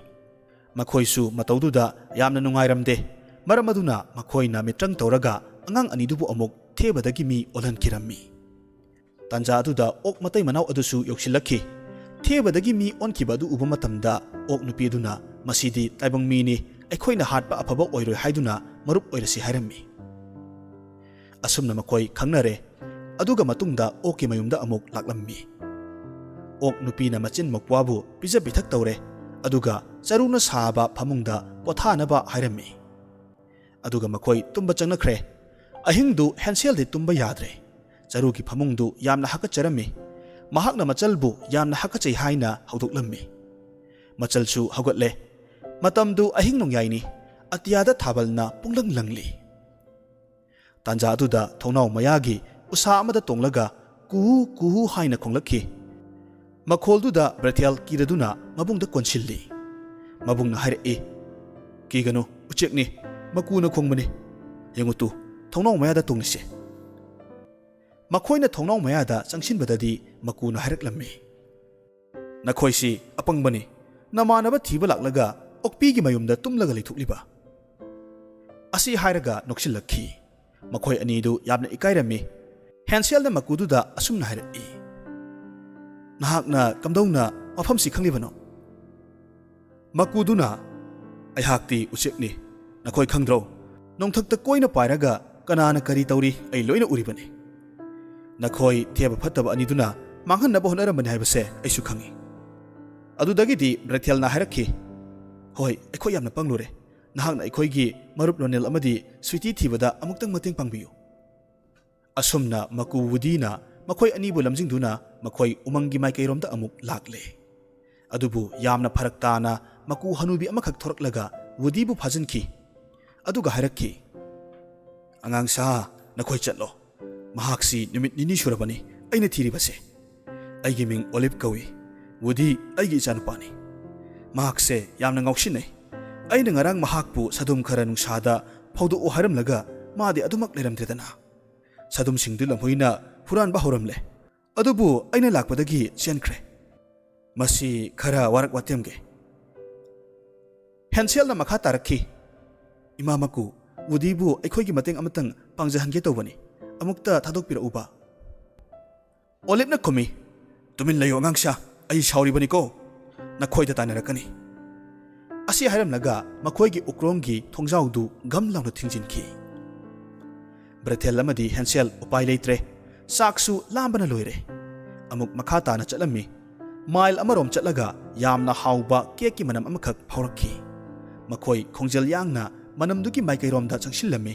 ꯃꯈꯣꯏꯁꯨ ꯃꯇꯧꯗꯨꯗ ꯌꯥꯝꯅ ꯅꯨꯡꯉꯥꯏꯔꯝꯗꯦ꯫ ꯃꯔꯝ ꯑꯗꯨꯅ ꯃꯈꯣꯏꯅ ꯃꯤꯇ꯭ꯔꯪ ꯇꯧꯔꯒ ꯑꯉꯥꯡ ꯑꯅꯤꯗꯨꯕꯨ ꯑꯃꯨꯛ ꯊꯦꯕꯗꯒꯤ ꯃꯤ ꯑꯣꯜꯍꯟꯈꯤꯔꯝꯃꯤ꯫ ꯇꯥꯟꯖꯥ ꯑꯗꯨꯗ ꯑꯣꯛ ꯃꯇꯩ ꯃꯅꯥꯎ ꯑꯗꯨꯁꯨ ꯌꯧꯁꯤꯜꯂꯛꯈꯤ꯫ ꯊꯦꯕꯗꯒꯤ ꯃꯤ ꯑꯣꯟꯈꯤꯕ ꯑꯗꯨ ꯎꯕ ꯃꯇꯝꯗ ꯑꯣꯛ ꯅꯨꯄꯤ ꯑꯗꯨꯅ, "ꯃꯁꯤꯗꯤ ꯇꯥꯏꯕꯪ ꯃꯤꯅꯤ, ꯑꯩꯈꯣꯏꯅ ꯍꯥꯠꯄ ꯑꯐꯕ ꯑꯣꯏꯔꯣꯏ" ꯍꯥꯏꯗꯨꯅ ꯃꯔꯨꯞ ꯑꯣꯏꯔꯁꯤ ꯍꯥꯏꯔꯝꯃꯤ꯫ ꯑꯁꯨꯝꯅ ꯃꯈꯣꯏ ꯈꯪꯅꯔꯦ꯫ ꯑꯗꯨꯒ ꯃꯇꯨꯡꯗ ꯑꯣꯛꯀꯤ ꯃꯌꯨꯝꯗ ꯑꯃꯨꯛ ꯂꯥꯛꯂꯝꯃꯤ꯫ ꯑꯣꯛ ꯅꯨꯄꯤꯅ ꯃꯆꯤꯟ ꯃꯧꯄ꯭ꯋꯥꯕꯨ ꯄꯤꯖ ꯄꯤꯊꯛ ꯇꯧꯔꯦ, ꯑꯗꯨꯒ ꯆꯔꯨꯅ ꯁꯥꯕ ꯐꯃꯨꯡꯗ ꯄꯣꯊꯥꯅꯕ ꯍꯥꯏꯔꯝꯃꯤ꯫ ꯑꯗꯨꯒ ꯃꯈꯣꯏ ꯇꯨꯝꯕ ꯆꯪꯅꯈ꯭ꯔꯦ꯫ ꯑꯍꯤꯡꯗꯨ ꯍꯦꯟꯁꯦꯜꯗꯤ ꯇꯨꯝꯕ ꯌꯥꯗ꯭ꯔꯦ꯫ ꯆꯔꯨꯒꯤ ꯐꯃꯨꯡꯗꯨ ꯌꯥꯝꯅ ꯍꯥꯀꯠꯆꯔꯝꯃꯤ꯫ ꯃꯍꯥꯛꯅ ꯃꯆꯜꯕꯨ ꯌꯥꯝꯅ ꯍꯥꯀꯠꯆꯩ ꯍꯥꯏꯅ ꯍꯧꯗꯣꯛꯂꯝꯃꯤ꯫ ꯃꯆꯜꯁꯨ ꯍꯧꯒꯠꯂꯦ꯫ ꯃꯇꯝꯗꯨ ꯑꯍꯤꯡ ꯅꯣꯡꯌꯥꯏꯅꯤ꯫ ꯑꯇꯤꯌꯥꯗ ꯊꯥꯕꯜꯅ ꯄꯨꯡꯂꯪ ꯂꯪꯂꯤ꯫ ꯇꯥꯟꯖꯥ ꯑꯗꯨꯗ ꯊꯣꯡꯅꯥꯎ ꯃꯌꯥꯒꯤ ꯎꯁꯥ ꯑꯃꯗ ꯇꯣꯡꯂꯒ ꯀꯨꯍꯨ ꯀꯨꯍꯨ ꯍꯥꯏꯅ ꯈꯣꯡꯂꯛꯈꯤ꯫ ꯃꯈꯣꯜꯗꯨꯗ ꯕ꯭ꯔꯦꯊꯦꯜ ꯀꯤꯔꯗꯨꯅ ꯃꯕꯨꯡꯗ ꯀꯣꯟꯁꯤꯜꯂꯤ꯫ ꯃꯕꯨꯡꯅ ꯍꯥꯏꯔꯛꯏ, "ꯀꯤꯒꯅꯨ, ꯎꯆꯦꯛꯅꯤ, ꯃꯀꯨꯅ ꯈꯣꯡꯕꯅꯤ꯫ ꯌꯦꯡꯉꯨ ꯇꯨ, ꯊꯣꯡꯅꯥꯎ ꯃꯌꯥꯗ ꯇꯣꯡꯂꯤꯁꯦ꯫" ꯃꯈꯣꯏꯅ ꯊꯣꯡꯅꯥꯎ ꯃꯌꯥꯗ ꯆꯪꯁꯤꯟꯕꯗꯗꯤ ꯃꯀꯨꯅ ꯍꯥꯏꯔꯛꯂꯝꯃꯤ, "ꯅꯈꯣꯏꯁꯤ ꯑꯄꯪꯕꯅꯤ꯫ ꯅꯃꯥꯟꯅꯕ ꯊꯤꯕ ꯂꯥꯛꯂꯒ ꯑꯣꯛꯄꯤꯒꯤ ꯃꯌꯨꯝꯗ ꯇꯨꯝꯂꯒ ꯂꯩꯊꯣꯛꯂꯤꯕ?" ꯑꯁꯤ ꯍꯥꯏꯔꯒ ꯅꯣꯛꯁꯤꯜꯂꯛꯈꯤ꯫ ꯃꯈꯣꯏ ꯑꯅꯤꯗꯨ ꯌꯥꯝꯅ ꯏꯀꯥꯏꯔꯝꯃꯤ꯫ ꯍꯦꯟꯁꯦꯜꯅ ꯃꯀꯨꯗꯨꯗ ꯑꯁꯨꯝꯅ ꯍꯥꯏꯔꯛꯏ, "ꯅꯍꯥꯛꯅ ꯀꯝꯗꯧꯅ ꯃꯐꯝꯁꯤ ꯈꯪꯂꯤꯕꯅꯣ?" ꯃꯀꯨꯗꯨꯅ, "ꯑꯩꯍꯥꯛꯇꯤ ꯎꯆꯦꯛꯅꯤ, ꯅꯈꯣꯏ ꯈꯪꯗ꯭ꯔꯣ? ꯅꯣꯡꯊꯛꯇ ꯀꯣꯏꯅ ꯄꯥꯏꯔꯒ ꯀꯅꯥꯅ ꯀꯔꯤ ꯇꯧꯔꯤ ꯑꯩ ꯂꯣꯏꯅ ꯎꯔꯤꯕꯅꯤ꯫ ꯅꯈꯣꯏ ꯊꯦꯕ ꯐꯠꯇꯕ ꯑꯅꯤꯗꯨꯅ ꯃꯥꯡꯍꯟꯅꯕ ꯍꯣꯠꯅꯔꯝꯕꯅꯤ ꯍꯥꯏꯕꯁꯦ ꯑꯩꯁꯨ ꯈꯪꯏ꯫" ꯑꯗꯨꯗꯒꯤꯗꯤ ꯕ꯭ꯔꯦꯊꯦꯜꯅ ꯍꯥꯏꯔꯛꯈꯤ, "ꯍꯣꯏ, ꯑꯩꯈꯣꯏ ꯌꯥꯝꯅ ꯄꯪꯂꯨꯔꯦ꯫ ꯅꯍꯥꯛꯅ ꯑꯩꯈꯣꯏꯒꯤ ꯃꯔꯨꯞ ꯔꯣꯅꯦꯜ ꯑꯃꯗꯤ ꯁ꯭ꯋꯤꯇꯤ ꯊꯤꯕꯗ ꯑꯃꯨꯛꯇꯪ ꯃꯇꯦꯡ ꯄꯥꯡꯕꯤꯌꯨ꯫" ꯑꯁꯨꯝꯅ ꯃꯀꯨ ꯋꯨꯗꯤꯅ ꯃꯈꯣꯏ ꯑꯅꯤꯕꯨ ꯂꯝꯖꯤꯡꯗꯨꯅ ꯃꯈꯣꯏ ꯎꯃꯪꯒꯤ ꯃꯥꯏꯀꯩꯔꯣꯝꯗ ꯑꯃꯨꯛ ꯂꯥꯛꯂꯦ꯫ ꯑꯗꯨꯕꯨ ꯌꯥꯝꯅ ꯐꯔꯛ ꯇꯥꯅ ꯃꯀꯨ ꯍꯅꯨꯕꯤ ꯑꯃꯈꯛ ꯊꯣꯔꯛꯂꯒ ꯋꯨꯗꯤꯕꯨ ꯐꯥꯖꯤꯟꯈꯤ꯫ ꯑꯗꯨꯒ ꯍꯥꯏꯔꯛꯈꯤ, "ꯑꯉꯥꯡꯁꯥ, ꯅꯈꯣꯏ ꯆꯠꯂꯣ꯫ ꯃꯍꯥꯛꯁꯤ ꯅꯨꯃꯤꯠ ꯅꯤꯅꯤ ꯁꯨꯔꯕꯅꯤ ꯑꯩꯅ ꯊꯤꯔꯤꯕꯁꯦ꯫ ꯑꯩꯒꯤ ꯃꯤꯡ ꯑꯣꯂꯤꯞ ꯀꯧꯏ꯫ ꯋꯨꯗꯤ ꯑꯩꯒꯤ ꯏꯆꯥꯅꯨꯄꯥꯅꯤ꯫ ꯃꯍꯥꯛꯁꯦ ꯌꯥꯝꯅ ꯉꯥꯎꯁꯤꯟꯅꯩ꯫ ꯑꯩꯅ ꯉꯔꯥꯡ ꯃꯍꯥꯛꯄꯨ ꯁꯥꯗꯨꯝ ꯈꯔ ꯅꯨꯡꯁꯥꯗ ꯐꯧꯗꯣꯛꯎ ꯍꯥꯏꯔꯝꯂꯒ ꯃꯥꯗꯤ ꯑꯗꯨꯃꯛ ꯂꯩꯔꯝꯗ꯭ꯔꯦꯗꯅ꯫ ꯁꯥꯗꯨꯝꯁꯤꯡꯗꯨ ꯂꯝꯍꯨꯏꯅ ꯍꯨꯔꯥꯟꯕ ꯍꯧꯔꯝꯂꯦ꯫ ꯑꯗꯨꯕꯨ ꯑꯩꯅ ꯂꯥꯛꯄꯗꯒꯤ ꯆꯦꯟꯈ꯭ꯔꯦ꯫ ꯃꯁꯤ ꯈꯔ ꯋꯥꯔꯛ ꯋꯥꯇꯦꯝꯒꯦ꯫" ꯍꯦꯟꯁꯦꯜꯅ ꯃꯈꯥ ꯇꯥꯔꯛꯈꯤ, "ꯏꯃꯥ ꯃꯀꯨ, ꯋꯨꯗꯤꯕꯨ ꯑꯩꯈꯣꯏꯒꯤ ꯃꯇꯦꯡ ꯑꯃꯇꯪ ꯄꯥꯡꯖꯍꯟꯒꯦ ꯇꯧꯕꯅꯤ꯫ ꯑꯃꯨꯛꯇ ꯊꯥꯗꯣꯛꯄꯤꯔꯛꯎꯕ꯫" ꯑꯣꯂꯤꯞꯅ ꯈꯨꯝꯃꯤ, "ꯇꯨꯃꯤꯟ ꯂꯩꯌꯨ ꯑꯉꯥꯡꯁꯥ, ꯑꯩ ꯁꯥꯎꯔꯤꯕꯅꯤꯀꯣ꯫ ꯅꯈꯣꯏꯗ ꯇꯥꯏꯅꯔꯛꯀꯅꯤ꯫" ꯑꯁꯤ ꯍꯥꯏꯔꯝꯂꯒ ꯃꯈꯣꯏꯒꯤ ꯎꯀ꯭ꯔꯣꯝꯒꯤ ꯊꯣꯡꯖꯥꯎꯗꯨ ꯒꯝ ꯂꯥꯎꯅ ꯊꯤꯡꯖꯤꯟꯈꯤ꯫ ꯕ꯭ꯔꯦꯊꯦꯜ ꯑꯃꯗꯤ ꯍꯦꯟꯁꯦꯜ ꯎꯄꯥꯏ ꯂꯩꯇ꯭ꯔꯦ꯫ ꯆꯥꯛꯁꯨ ꯂꯥꯝꯕꯅ ꯂꯣꯏꯔꯦ꯫ ꯑꯃꯨꯛ ꯃꯈꯥ ꯇꯥꯅ ꯆꯠꯂꯝꯃꯤ꯫ ꯃꯥꯏꯜ ꯑꯃꯔꯣꯝ ꯆꯠꯂꯒ ꯌꯥꯝꯅ ꯍꯥꯎꯕ ꯀꯦꯛꯀꯤ ꯃꯅꯝ ꯑꯃꯈꯛ ꯐꯥꯎꯔꯛꯈꯤ꯫ ꯃꯈꯣꯏ ꯈꯣꯡꯖꯦꯜ ꯌꯥꯡꯅ ꯃꯅꯝꯗꯨꯒꯤ ꯃꯥꯏꯀꯩꯔꯣꯝꯗ ꯆꯪꯁꯤꯜꯂꯝꯃꯤ꯫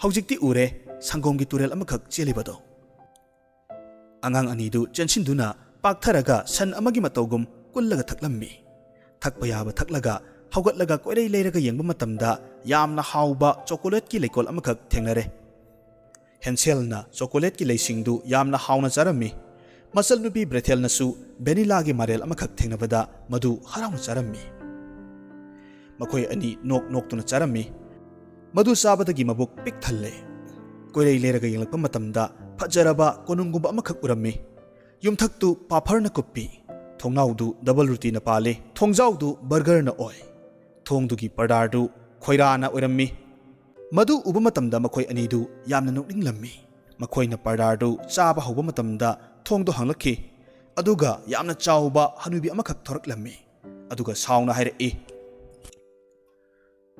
ꯍꯧꯖꯤꯛꯇꯤ ꯎꯔꯦ, ꯁꯪꯒꯣꯝꯒꯤ ꯇꯨꯔꯦꯜ ꯑꯃꯈꯛ ꯆꯦꯜꯂꯤꯕꯗꯣ꯫ ꯑꯉꯥꯡ ꯑꯅꯤꯗꯨ ꯆꯦꯟꯁꯤꯟꯗꯨꯅ ꯄꯥꯛꯊꯔꯒ ꯁꯟ ꯑꯃꯒꯤ ꯃꯇꯧꯒꯨꯝ ꯀꯨꯜꯂꯒ ꯊꯛꯂꯝꯃꯤ꯫ ꯊꯛꯄ ꯌꯥꯕ ꯊꯛꯂꯒ ꯍꯧꯒꯠꯂꯒ ꯀꯣꯏꯔꯩ ꯂꯩꯔꯒ ꯌꯦꯡꯕ ꯃꯇꯝꯗ ꯌꯥꯝꯅ ꯍꯥꯎꯕ ꯆꯣꯀꯣꯂꯦꯠꯀꯤ ꯂꯩꯀꯣꯜ ꯑꯃꯈꯛ ꯊꯦꯡꯅꯔꯦ꯫ ꯍꯦꯟꯁꯦꯜꯅ ꯆꯣꯀꯣꯂꯦꯠꯀꯤ ꯂꯩꯁꯤꯡꯗꯨ ꯌꯥꯝꯅ ꯍꯥꯎꯅ ꯆꯥꯔꯝꯃꯤ꯫ ꯃꯆꯜꯅꯨꯄꯤ ꯕ꯭ꯔꯦꯊꯦꯜꯅꯁꯨ ꯚꯦꯅꯤꯂꯥꯒꯤ ꯃꯥꯏꯔꯦꯜ ꯑꯃꯈꯛ ꯊꯦꯡꯅꯕꯗ ꯃꯗꯨ ꯍꯔꯥꯎꯅ ꯆꯥꯔꯝꯃꯤ꯫ ꯃꯈꯣꯏ ꯑꯅꯤ ꯅꯣꯛ ꯅꯣꯛꯇꯨꯅ ꯆꯥꯔꯝꯃꯤ꯫ ꯃꯗꯨ ꯆꯥꯕꯗꯒꯤ ꯃꯕꯨꯛ ꯄꯤꯛ ꯊꯜꯂꯦ꯫ ꯀꯣꯏꯔꯩ ꯂꯩꯔꯒ ꯌꯦꯡꯂꯛꯄ ꯃꯇꯝꯗ ꯐꯖꯔꯕ ꯀꯣꯅꯨꯡꯒꯨꯝꯕ ꯑꯃꯈꯛ ꯎꯔꯝꯃꯤ꯫ ꯌꯨꯝꯊꯛꯇꯨ ꯄꯥꯐꯔꯅ ꯀꯨꯞꯄꯤ꯫ ꯊꯣꯡꯅꯥꯎꯗꯨ ꯗꯕꯜ ꯔꯨꯇꯤꯅ ꯄꯥꯜꯂꯤ꯫ ꯊꯣꯡꯖꯥꯎꯗꯨ ꯕꯔꯒꯔꯅ ꯑꯣꯏ꯫ ꯊꯣꯡꯗꯨꯒꯤ ꯄꯔꯗꯥꯔꯗꯨ ꯈꯣꯏꯔꯥꯅ ꯑꯣꯏꯔꯝꯃꯤ꯫ ꯃꯗꯨ ꯎꯕ ꯃꯇꯝꯗ ꯃꯈꯣꯏ ꯑꯅꯤꯗꯨ ꯌꯥꯝꯅ ꯅꯣꯛꯅꯤꯡꯂꯝꯃꯤ꯫ ꯃꯈꯣꯏꯅ ꯄꯔꯗꯥꯔꯗꯨ ꯆꯥꯕ ꯍꯧꯕ ꯃꯇꯝꯗ ꯊꯣꯡꯗꯨ ꯍꯥꯡꯂꯛꯈꯤ꯫ ꯑꯗꯨꯒ ꯌꯥꯝꯅ ꯆꯥꯎꯕ ꯍꯅꯨꯕꯤ ꯑꯃꯈꯛ ꯊꯣꯔꯛꯂꯝꯃꯤ꯫ ꯑꯗꯨꯒ ꯁꯥꯎꯅ ꯍꯥꯏꯔꯛꯏ,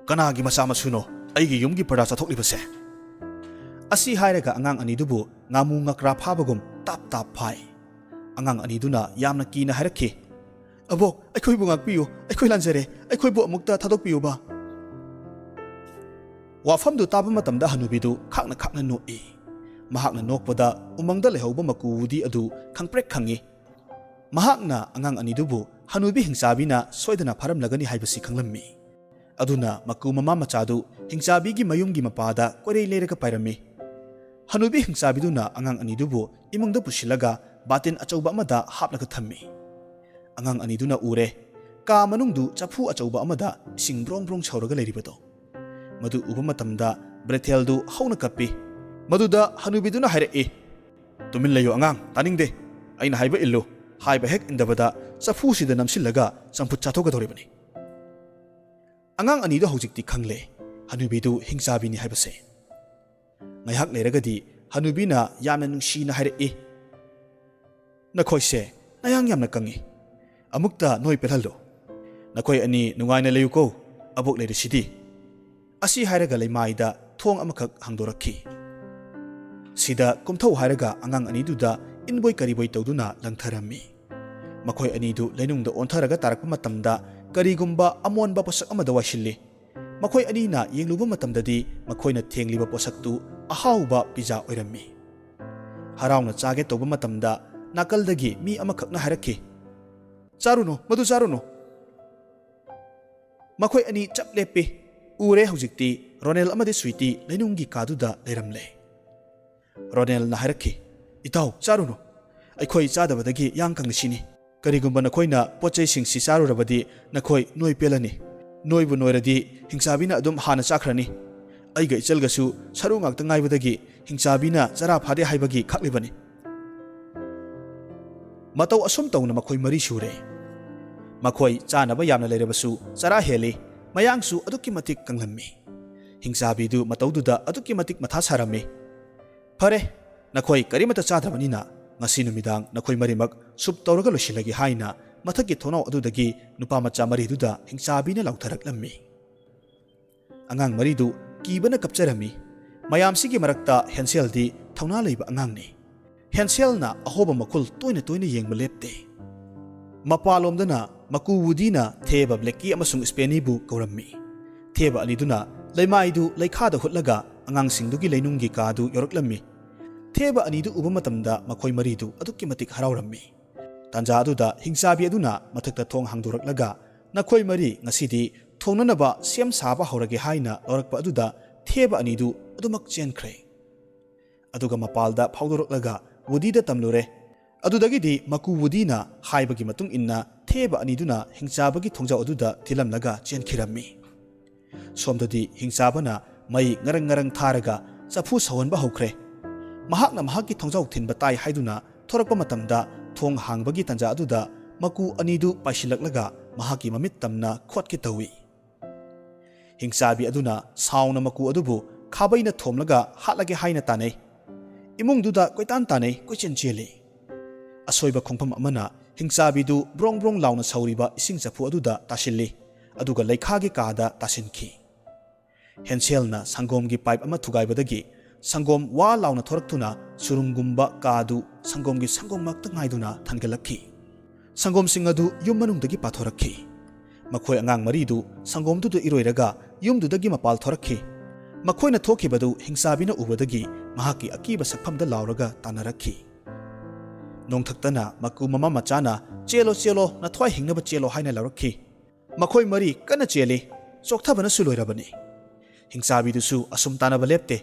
"ꯀꯅꯥꯒꯤ ꯃꯆꯥ ꯃꯁꯨꯅꯣ ꯑꯩꯒꯤ ꯌꯨꯝꯒꯤ ꯄꯔꯗꯥ ꯆꯥꯊꯣꯛꯂꯤꯕꯁꯦ?" ꯑꯁꯤ ꯍꯥꯏꯔꯒ ꯑꯉꯥꯡ ꯑꯅꯤꯗꯨꯕꯨ ꯉꯥꯃꯨ ꯉꯀ꯭ꯔꯥ ꯐꯥꯕꯒꯨꯝ ꯇꯥꯞ ꯇꯥꯞ ꯐꯥꯏ꯫ ꯑꯉꯥꯡ ꯑꯅꯤꯗꯨꯅ ꯌꯥꯝꯅ ꯀꯤꯅ ꯍꯥꯏꯔꯛꯈꯤ, "ꯑꯕꯣꯛ, ꯑꯩꯈꯣꯏꯕꯨ ꯉꯥꯛꯄꯤꯌꯨ, ꯑꯩꯈꯣꯏ ꯂꯥꯟꯖꯔꯦ, ꯑꯩꯈꯣꯏꯕꯨ ꯑꯃꯨꯛꯇ ꯊꯥꯗꯣꯛꯄꯤꯌꯨꯕ꯫" ꯋꯥꯐꯝꯗꯨ ꯇꯥꯕ ꯃꯇꯝꯗ ꯍꯅꯨꯕꯤꯗꯨ ꯈꯥꯛꯅ ꯈꯥꯛꯅ ꯅꯣꯛꯏ꯫ ꯃꯍꯥꯛꯅ ꯅꯣꯛꯄꯗ ꯎꯃꯪꯗ ꯂꯩꯍꯧꯕ ꯃꯀꯨꯗꯤ ꯑꯗꯨ ꯈꯪꯄ꯭ꯔꯦꯛ ꯈꯪꯏ꯫ ꯃꯍꯥꯛꯅ ꯑꯉꯥꯡ ꯑꯅꯤꯗꯨꯕꯨ ꯍꯅꯨꯕꯤ ꯍꯤꯡꯆꯥꯕꯤꯅ ꯁꯣꯏꯗꯅ ꯐꯥꯔꯝꯂꯒꯅꯤ ꯍꯥꯏꯕꯁꯤ ꯈꯪꯂꯝꯃꯤ꯫ ꯑꯗꯨꯅ ꯃꯀꯨ ꯃꯃꯥ ꯃꯆꯥꯗꯨ ꯍꯤꯡꯆꯥꯕꯤꯒꯤ ꯃꯌꯨꯝꯒꯤ ꯃꯄꯥꯗ ꯀꯣꯏꯔꯩ ꯂꯩꯔꯒ ꯄꯥꯏꯔꯝꯃꯤ꯫ ꯍꯅꯨꯕꯤ ꯍꯤꯡꯆꯥꯕꯤꯗꯨꯅ ꯑꯉꯥꯡ ꯑꯅꯤꯗꯨꯕꯨ ꯏꯃꯨꯡꯗ ꯄꯨꯁꯤꯜꯂꯒ ꯕꯥꯇꯤꯟ ꯑꯆꯧꯕ ꯑꯃꯗ ꯍꯥꯞꯂꯒ ꯊꯝꯃꯤ꯫ ꯑꯉꯥꯡ ꯑꯅꯤꯗꯨꯅ ꯎꯔꯦ, ꯀꯥ ꯃꯅꯨꯡꯗꯨ ꯆꯐꯨ ꯑꯆꯧꯕ ꯑꯃꯗ ꯏꯁꯤꯡ ꯕ꯭ꯔꯣꯡ ꯕ꯭ꯔꯣꯡ ꯁꯧꯔꯒ ꯂꯩꯔꯤꯕꯗꯣ꯫ ꯃꯗꯨ ꯎꯕ ꯃꯇꯝꯗ ꯕ꯭ꯔꯦꯊꯦꯜꯗꯨ ꯍꯧꯅ ꯀꯞꯄꯤ꯫ ꯃꯗꯨꯗ ꯍꯅꯨꯕꯤꯗꯨꯅ ꯍꯥꯏꯔꯛꯏ, "ꯇꯨꯃꯤꯟ ꯂꯩꯌꯨ ꯑꯉꯥꯡ, ꯇꯥꯅꯤꯡꯗꯦ꯫ ꯑꯩꯅ ꯍꯥꯏꯕ ꯏꯜꯂꯨ꯫ ꯍꯥꯏꯕ ꯍꯦꯛ ꯏꯟꯗꯕꯗ ꯆꯐꯨꯁꯤꯗ ꯅꯝꯁꯤꯜꯂꯒ ꯆꯝꯐꯨꯠ ꯆꯥꯊꯣꯛꯀꯗꯧꯔꯤꯕꯅꯤ꯫" ꯑꯉꯥꯡ ꯑꯅꯤꯗꯨ ꯍꯧꯖꯤꯛꯇꯤ ꯈꯪꯂꯦ ꯍꯅꯨꯕꯤꯗꯨ ꯍꯤꯡꯆꯥꯕꯤꯅꯤ ꯍꯥꯏꯕꯁꯦ꯫ ꯉꯥꯏꯍꯥꯛ ꯂꯩꯔꯒꯗꯤ ꯍꯅꯨꯕꯤꯅ ꯌꯥꯝꯅ ꯅꯨꯡꯁꯤꯅ ꯍꯥꯏꯔꯛꯏ, "ꯅꯈꯣꯏꯁꯦ ꯅꯌꯥꯡ ꯌꯥꯝꯅ ꯀꯪꯉꯤ꯫ ꯑꯃꯨꯛꯇ ꯅꯣꯏ ꯄꯦꯜꯍꯜꯂꯨ꯫ ꯅꯈꯣꯏ ꯑꯅꯤ ꯅꯨꯡꯉꯥꯏꯅ ꯂꯩꯌꯨꯀꯣ, ꯑꯕꯣꯛ ꯂꯩꯔꯤꯁꯤꯗꯤ꯫" ꯑꯁꯤ ꯍꯥꯏꯔꯒ ꯂꯩꯃꯥꯏꯗ ꯊꯣꯡ ꯑꯃꯈꯛ ꯍꯥꯡꯗꯣꯔꯛꯈꯤ꯫ ꯁꯤꯗ ꯀꯨꯝꯊꯧ ꯍꯥꯏꯔꯒ ꯑꯉꯥꯡ ꯑꯅꯤꯗꯨꯗ ꯏꯟꯕꯣꯏ ꯀꯔꯤꯕꯣꯏ ꯇꯧꯗꯨꯅ ꯂꯪꯊꯔꯝꯃꯤ꯫ ꯃꯈꯣꯏ ꯑꯅꯤꯗꯨ ꯂꯩꯅꯨꯡꯗ ꯑꯣꯟꯊꯔꯒ ꯇꯥꯔꯛꯄ ꯃꯇꯝꯗ ꯀꯔꯤꯒꯨꯝꯕ ꯑꯃꯣꯟꯕ ꯄꯣꯠꯁꯛ ꯑꯃꯗ ꯋꯥꯏꯁꯤꯜꯂꯤ꯫ ꯃꯈꯣꯏ ꯑꯅꯤꯅ ꯌꯦꯡꯂꯨꯕ ꯃꯇꯝꯗꯗꯤ ꯃꯈꯣꯏꯅ ꯊꯦꯡꯂꯤꯕ ꯄꯣꯠꯁꯛꯇꯨ ꯑꯍꯥꯎꯕ ꯄꯤꯖꯥ ꯑꯣꯏꯔꯝꯃꯤ꯫ ꯍꯔꯥꯎꯅ ꯆꯥꯒꯦ ꯇꯧꯕ ꯃꯇꯝꯗ ꯅꯥꯀꯜꯗꯒꯤ ꯃꯤ ꯑꯃꯈꯛꯅ ꯍꯥꯏꯔꯛꯈꯤ, "ꯆꯥꯔꯨꯅꯨ, ꯃꯗꯨ ꯆꯥꯔꯨꯅꯨ꯫" ꯃꯈꯣꯏ ꯑꯅꯤ ꯆꯞ ꯂꯦꯞꯄꯤ꯫ ꯎꯔꯦ, ꯍꯧꯖꯤꯛꯇꯤ ꯔꯣꯅꯦꯜ ꯑꯃꯗꯤ ꯁ꯭ꯋꯤꯇꯤ ꯂꯩꯅꯨꯡꯒꯤ ꯀꯥꯗꯨꯗ ꯂꯩꯔꯝꯂꯦ꯫ ꯔꯣꯅꯦꯜꯅ ꯍꯥꯏꯔꯛꯈꯤ, "ꯏꯇꯥꯎ, ꯆꯥꯔꯨꯅꯨ꯫ ꯑꯩꯈꯣꯏ ꯆꯥꯗꯕꯗꯒꯤ ꯌꯥꯡ ꯀꯪꯂꯤꯁꯤꯅꯤ꯫ ꯀꯔꯤꯒꯨꯝꯕ ꯅꯈꯣꯏꯅ ꯄꯣꯠ ꯆꯩꯁꯤꯡꯁꯤ ꯆꯥꯔꯨꯔꯕꯗꯤ ꯅꯈꯣꯏ ꯅꯣꯏ ꯄꯦꯜꯂꯅꯤ꯫ ꯅꯣꯏꯕꯨ ꯅꯣꯏꯔꯗꯤ ꯍꯤꯡꯆꯥꯕꯤꯅ ꯑꯗꯨꯝ ꯍꯥꯟꯅ ꯆꯥꯈ꯭ꯔꯅꯤ꯫ ꯑꯩꯒ ꯏꯆꯜꯒꯁꯨ ꯁꯔꯨ ꯉꯥꯛꯇ ꯉꯥꯏꯕꯗꯒꯤ ꯍꯤꯡꯆꯥꯕꯤꯅ ꯆꯔꯥ ꯐꯥꯔꯦ ꯍꯥꯏꯕꯒꯤ ꯈꯥꯛꯂꯤꯕꯅꯤ꯫ ꯃꯇꯧ ꯑꯁꯨꯝ ꯇꯧꯅ ꯃꯈꯣꯏ ꯃꯔꯤ ꯁꯨꯔꯦ꯫ ꯃꯈꯣꯏ ꯆꯥꯅꯕ ꯌꯥꯝꯅ ꯂꯩꯔꯕꯁꯨ ꯆꯔꯥ ꯍꯦꯜꯂꯤ, ꯃꯌꯥꯡꯁꯨ ꯑꯗꯨꯛꯀꯤ ꯃꯇꯤꯛ ꯀꯪꯂꯝꯃꯤ꯫ ꯍꯤꯡꯆꯥꯕꯤꯗꯨ ꯃꯇꯧꯗꯨꯗ ꯑꯗꯨꯛꯀꯤ ꯃꯇꯤꯛ ꯃꯊꯥ ꯁꯥꯔꯝꯃꯤ꯫ "ꯐꯔꯦ, ꯅꯈꯣꯏ ꯀꯔꯤꯃꯠꯇ ꯆꯥꯗ꯭ꯔꯕꯅꯤꯅ ꯉꯁꯤ ꯅꯨꯃꯤꯗꯥꯡ ꯅꯈꯣꯏ ꯃꯔꯤꯃꯛ ꯁꯨꯞ ꯇꯧꯔꯒ ꯂꯣꯏꯁꯤꯜꯂꯒꯦ" ꯍꯥꯏꯅ ꯃꯊꯛꯀꯤ ꯊꯣꯡꯅꯥꯎ ꯑꯗꯨꯗꯒꯤ ꯅꯨꯄꯥ ꯃꯆꯥ ꯃꯔꯤꯗꯨꯗ ꯍꯤꯡꯆꯥꯕꯤꯅ ꯂꯥꯎꯊꯔꯛꯂꯝꯃꯤ꯫ ꯑꯉꯥꯡ ꯃꯔꯤꯗꯨ ꯀꯤꯕꯅ ꯀꯞꯆꯔꯝꯃꯤ꯫ ꯃꯌꯥꯝꯁꯤꯒꯤ ꯃꯔꯛꯇ ꯍꯦꯟꯁꯦꯜꯗꯤ ꯊꯧꯅꯥ ꯂꯩꯕ ꯑꯉꯥꯡꯅꯤ꯫ ꯍꯦꯟꯁꯦꯜꯅ ꯑꯍꯣꯕ ꯃꯈꯨꯜ ꯇꯣꯏꯅ ꯇꯣꯏꯅ ꯌꯦꯡꯕ ꯂꯦꯞꯇꯦ꯫ ꯃꯄꯥꯟꯂꯣꯝꯗꯅ ꯃꯀꯨ ꯋꯨꯗꯤꯅ ꯊꯦꯕ ꯕ꯭ꯂꯦꯛꯀꯤ ꯑꯃꯁꯨꯡ ꯁ꯭ꯄꯦꯅꯤꯕꯨ ꯀꯧꯔꯝꯃꯤ꯫ ꯊꯦꯕ ꯑꯅꯤꯗꯨꯅ ꯂꯩꯃꯥꯏꯗꯨ ꯂꯩꯈꯥꯗ ꯍꯨꯠꯂꯒ ꯑꯉꯥꯡꯁꯤꯡꯗꯨꯒꯤ ꯂꯩꯅꯨꯡꯒꯤ ꯀꯥꯗꯨ ꯌꯧꯔꯛꯂꯝꯃꯤ꯫ ꯊꯦꯕ ꯑꯅꯤꯗꯨ ꯎꯕ ꯃꯇꯝꯗ ꯃꯈꯣꯏ ꯃꯔꯤꯗꯨ ꯑꯗꯨꯛꯀꯤ ꯃꯇꯤꯛ ꯍꯔꯥꯎꯔꯝꯃꯤ꯫ ꯇꯥꯟꯖꯥ ꯑꯗꯨꯗ ꯍꯤꯡꯆꯥꯕꯤ ꯑꯗꯨꯅ ꯃꯊꯛꯇ ꯊꯣꯡ ꯍꯥꯡꯗꯣꯔꯛꯂꯒ, "ꯅꯈꯣꯏ ꯃꯔꯤ ꯉꯁꯤꯗꯤ ꯊꯣꯡꯅꯅꯕ ꯁꯦꯝ ꯁꯥꯕ ꯍꯧꯔꯒꯦ" ꯍꯥꯏꯅ ꯂꯧꯔꯛꯄ ꯑꯗꯨꯗ ꯊꯦꯕ ꯑꯅꯤꯗꯨ ꯑꯗꯨꯃꯛ ꯆꯦꯟꯈ꯭ꯔꯦ꯫ ꯑꯗꯨꯒ ꯃꯄꯥꯜꯗ ꯐꯥꯎꯗꯣꯔꯛꯂꯒ ꯋꯨꯗꯤꯗ ꯇꯝꯂꯨꯔꯦ꯫ ꯑꯗꯨꯗꯒꯤꯗꯤ ꯃꯀꯨ ꯋꯨꯗꯤꯅ ꯍꯥꯏꯕꯒꯤ ꯃꯇꯨꯡ ꯏꯟꯅ ꯊꯦꯕ ꯑꯅꯤꯗꯨꯅ ꯍꯤꯡꯆꯥꯕꯒꯤ ꯊꯣꯡꯖꯥꯎ ꯑꯗꯨꯗ ꯊꯤꯜꯂꯝꯂꯒ ꯆꯦꯟꯈꯤꯔꯝꯃꯤ꯫ ꯁꯣꯝꯗꯗꯤ ꯍꯤꯡꯆꯥꯕꯅ ꯃꯩ ꯉꯔꯪ ꯉꯔꯪ ꯊꯥꯔꯒ ꯆꯐꯨ ꯁꯧꯍꯟꯕ ꯍꯧꯈ꯭ꯔꯦ꯫ ꯃꯍꯥꯛꯅ ꯃꯍꯥꯛꯀꯤ ꯊꯣꯡꯖꯥꯎ ꯊꯤꯟꯕ ꯇꯥꯏ ꯍꯥꯏꯗꯨꯅ ꯊꯣꯔꯛꯄ ꯃꯇꯝꯗ, ꯊꯣꯡ ꯍꯥꯡꯕꯒꯤ ꯇꯥꯟꯖꯥ ꯑꯗꯨꯗ ꯃꯀꯨ ꯑꯅꯤꯗꯨ ꯄꯥꯏꯁꯤꯜꯂꯛꯂꯒ ꯃꯍꯥꯛꯀꯤ ꯃꯃꯤꯠ ꯇꯝꯅ ꯈꯣꯠꯀꯦ ꯇꯧꯏ꯫ ꯍꯤꯡꯆꯥꯕꯤ ꯑꯗꯨꯅ ꯁꯥꯎꯅ ꯃꯀꯨ ꯑꯗꯨꯕꯨ ꯈꯥꯕꯩꯅ ꯊꯣꯝꯂꯒ ꯍꯥꯠꯂꯒꯦ ꯍꯥꯏꯅ ꯇꯥꯟꯅꯩ꯫ ꯏꯃꯨꯡꯗꯨꯗ ꯀꯣꯏꯇꯥꯟ ꯇꯥꯟꯅꯩ, ꯀꯣꯏꯆꯦꯟ ꯆꯦꯜꯂꯤ꯫ ꯑꯁꯣꯏꯕ ꯈꯣꯡꯐꯝ ꯑꯃꯅ ꯍꯤꯡꯆꯥꯕꯤꯗꯨ ꯕ꯭ꯔꯣꯡ ꯕ꯭ꯔꯣꯡ ꯂꯥꯎꯅ ꯁꯧꯔꯤꯕ ꯏꯁꯤꯡ ꯆꯐꯨ ꯑꯗꯨꯗ ꯇꯥꯁꯤꯜꯂꯤ, ꯑꯗꯨꯒ ꯂꯩꯈꯥꯒꯤ ꯀꯥꯗ ꯇꯥꯁꯤꯟꯈꯤ꯫ ꯍꯦꯟꯁꯦꯜꯅ ꯁꯪꯒꯣꯝꯒꯤ ꯄꯥꯏꯞ ꯑꯃ ꯊꯨꯒꯥꯏꯕꯗꯒꯤ ꯁꯪꯒꯣꯝ ꯋꯥ ꯂꯥꯎꯅ ꯊꯣꯔꯛꯇꯨꯅ ꯁꯨꯔꯨꯡꯒꯨꯝꯕ ꯀꯥꯗꯨ ꯁꯪꯒꯣꯝꯒꯤ ꯁꯪꯒꯣꯝ ꯉꯥꯛꯇ ꯉꯥꯏꯗꯨꯅ ꯊꯟꯒꯠꯂꯛꯈꯤ꯫ ꯁꯪꯒꯣꯝꯁꯤꯡ ꯑꯗꯨ ꯌꯨꯝ ꯃꯅꯨꯡꯗꯒꯤ ꯄꯥꯊꯣꯔꯛꯈꯤ꯫ ꯃꯈꯣꯏ ꯑꯉꯥꯡ ꯃꯔꯤꯗꯨ ꯁꯪꯒꯣꯝꯗꯨꯗ ꯏꯔꯣꯏꯔꯒ ꯌꯨꯝꯗꯨꯗꯒꯤ ꯃꯄꯥꯜ ꯊꯣꯔꯛꯈꯤ꯫ ꯃꯈꯣꯏꯅ ꯊꯣꯛꯈꯤꯕꯗꯨ ꯍꯤꯡꯆꯥꯕꯤꯅ ꯎꯕꯗꯒꯤ ꯃꯍꯥꯛꯀꯤ ꯑꯀꯤꯕ ꯁꯛꯐꯝꯗ ꯂꯥꯎꯔꯒ ꯇꯥꯟꯅꯔꯛꯈꯤ꯫ ꯅꯣꯡꯊꯛꯇꯅ ꯃꯀꯨ ꯃꯃꯥ ꯃꯆꯥꯅ, "ꯆꯦꯜꯂꯣ, ꯆꯦꯜꯂꯣ, ꯅꯊ꯭ꯋꯥꯏ ꯍꯤꯡꯅꯕ ꯆꯦꯜꯂꯣ" ꯍꯥꯏꯅ ꯂꯥꯎꯔꯛꯈꯤ꯫ ꯃꯈꯣꯏ ꯃꯔꯤ ꯀꯟꯅ ꯆꯦꯜꯂꯤ꯫ ꯆꯣꯛꯊꯕꯅꯁꯨ ꯂꯣꯏꯔꯕꯅꯤ꯫ ꯍꯤꯡꯆꯥꯕꯤꯗꯨꯁꯨ ꯑꯁꯨꯝ ꯇꯥꯟꯅꯕ ꯂꯦꯞꯇꯦ꯫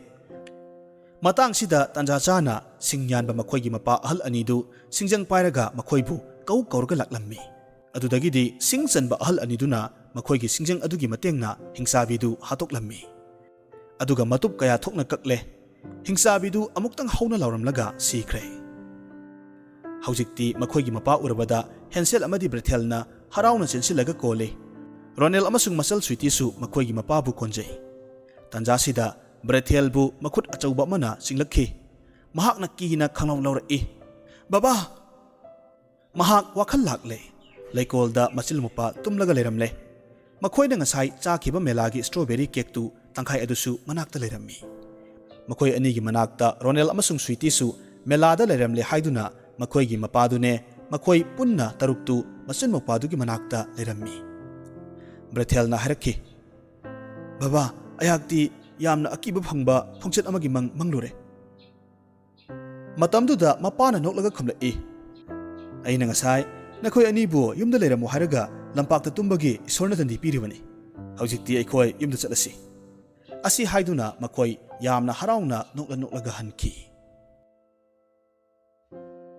ꯃꯇꯥꯡꯁꯤꯗ ꯇꯥꯟꯖꯥ ꯆꯥꯅ ꯁꯤꯡ ꯌꯥꯟꯕ ꯃꯈꯣꯏꯒꯤ ꯃꯄꯥ ꯑꯍꯜ ꯑꯅꯤꯗꯨ ꯁꯤꯡꯖꯪ ꯄꯥꯏꯔꯒ ꯃꯈꯣꯏꯕꯨ ꯀꯧ ꯀꯧꯔꯒ ꯂꯥꯛꯂꯝꯃꯤ꯫ ꯑꯗꯨꯗꯒꯤꯗꯤ ꯁꯤꯡ ꯆꯟꯕ ꯑꯍꯜ ꯑꯅꯤꯗꯨꯅ ꯃꯈꯣꯏꯒꯤ ꯁꯤꯡꯖꯪ ꯑꯗꯨꯒꯤ ꯃꯇꯦꯡꯅ ꯍꯤꯡꯆꯥꯕꯤꯗꯨ ꯍꯥꯠꯇꯣꯛꯂꯝꯃꯤ꯫ ꯑꯗꯨꯒ ꯃꯇꯨꯞ ꯀꯌꯥ ꯊꯣꯛꯅ ꯀꯛꯂꯦ꯫ ꯍꯤꯡꯆꯥꯕꯤꯗꯨ ꯑꯃꯨꯛꯇꯪ ꯍꯧꯅ ꯂꯥꯎꯔꯝꯂꯒ ꯁꯤꯈ꯭ꯔꯦ꯫ ꯍꯧꯖꯤꯛꯇꯤ ꯃꯈꯣꯏꯒꯤ ꯃꯄꯥ ꯎꯔꯕꯗ ꯍꯦꯟꯁꯦꯜ ꯑꯃꯗꯤ ꯕ꯭ꯔꯦꯊꯦꯜꯅ ꯍꯔꯥꯎꯅ ꯆꯦꯟꯁꯤꯜꯂꯒ ꯀꯣꯜꯂꯤ꯫ ꯔꯣꯅꯦꯜ ꯑꯃꯁꯨꯡ ꯃꯆꯜ ꯁ꯭ꯋꯤꯇꯤꯁꯨ ꯃꯈꯣꯏꯒꯤ ꯃꯄꯥꯕꯨ ꯀꯣꯟꯖꯩ꯫ ꯇꯥꯟꯖꯥꯁꯤꯗ ꯕ꯭ꯔꯦꯊꯦꯜꯕꯨ ꯃꯈꯨꯠ ꯑꯆꯧꯕ ꯑꯃꯅ ꯆꯤꯡꯂꯛꯈꯤ꯫ ꯃꯍꯥꯛꯅ ꯀꯤꯅ ꯈꯪꯂꯥꯎ ꯂꯥꯎꯔꯛꯏ, "ꯕꯕꯥ!" ꯃꯍꯥꯛ ꯋꯥꯈꯜ ꯂꯥꯛꯂꯦ꯫ ꯂꯩꯀꯣꯜꯗ ꯃꯆꯤꯜ ꯃꯧꯄ꯭ꯋꯥ ꯇꯨꯝꯂꯒ ꯂꯩꯔꯝꯂꯦ꯫ ꯃꯈꯣꯏꯅ ꯉꯁꯥꯏ ꯆꯥꯈꯤꯕ ꯃꯦꯂꯥꯒꯤ ꯁ꯭ꯇ꯭ꯔꯣꯕꯦꯔꯤ ꯀꯦꯛꯇꯨ ꯇꯪꯈꯥꯏ ꯑꯗꯨꯁꯨ ꯃꯅꯥꯛꯇ ꯂꯩꯔꯝꯃꯤ꯫ ꯃꯈꯣꯏ ꯑꯅꯤꯒꯤ ꯃꯅꯥꯛꯇ ꯔꯣꯅꯦꯜ ꯑꯃꯁꯨꯡ ꯁ꯭ꯋꯤꯇꯤꯁꯨ ꯃꯦꯂꯥꯗ ꯂꯩꯔꯝꯂꯦ ꯍꯥꯏꯗꯨꯅ ꯃꯈꯣꯏꯒꯤ ꯃꯄꯥꯗꯨꯅꯦ ꯃꯈꯣꯏ ꯄꯨꯟꯅ ꯇꯔꯨꯛꯇꯨ ꯃꯆꯤꯟ ꯃꯧꯄ꯭ꯋꯥꯗꯨꯒꯤ ꯃꯅꯥꯛꯇ ꯂꯩꯔꯝꯃꯤ꯫ ꯕ꯭ꯔꯦꯊꯦꯜꯅ ꯍꯥꯏꯔꯛꯈꯤ, "ꯕꯕꯥ, ꯑꯩꯍꯥꯛꯇꯤ ꯌꯥꯝꯅ ꯑꯀꯤꯕ ꯐꯪꯕ ꯈꯣꯡꯆꯠ ꯑꯃꯒꯤ ꯃꯪ ꯃꯪꯂꯨꯔꯦ꯫" ꯃꯇꯝꯗꯨꯗ ꯃꯄꯥꯅ ꯅꯣꯛꯂꯒ ꯈꯨꯝꯂꯛꯏ, "ꯑꯩꯅ ꯉꯁꯥꯏ ꯅꯈꯣꯏ ꯑꯅꯤꯕꯨ ꯌꯨꯝꯗ ꯂꯩꯔꯝꯃꯨ ꯍꯥꯏꯔꯒ ꯂꯝꯄꯥꯛꯇ ꯇꯨꯝꯕꯒꯤ ꯏꯁꯣꯔꯅ ꯇꯟꯗꯤ ꯄꯤꯔꯤꯕꯅꯤ꯫ ꯍꯧꯖꯤꯛꯇꯤ ꯑꯩꯈꯣꯏ ꯌꯨꯝꯗ ꯆꯠꯂꯁꯤ꯫" ꯑꯁꯤ ꯍꯥꯏꯗꯨꯅ ꯃꯈꯣꯏ ꯌꯥꯝꯅ ꯍꯔꯥꯎꯅ ꯅꯣꯛꯂ ꯅꯣꯛꯂꯒ ꯍꯟꯈꯤ꯫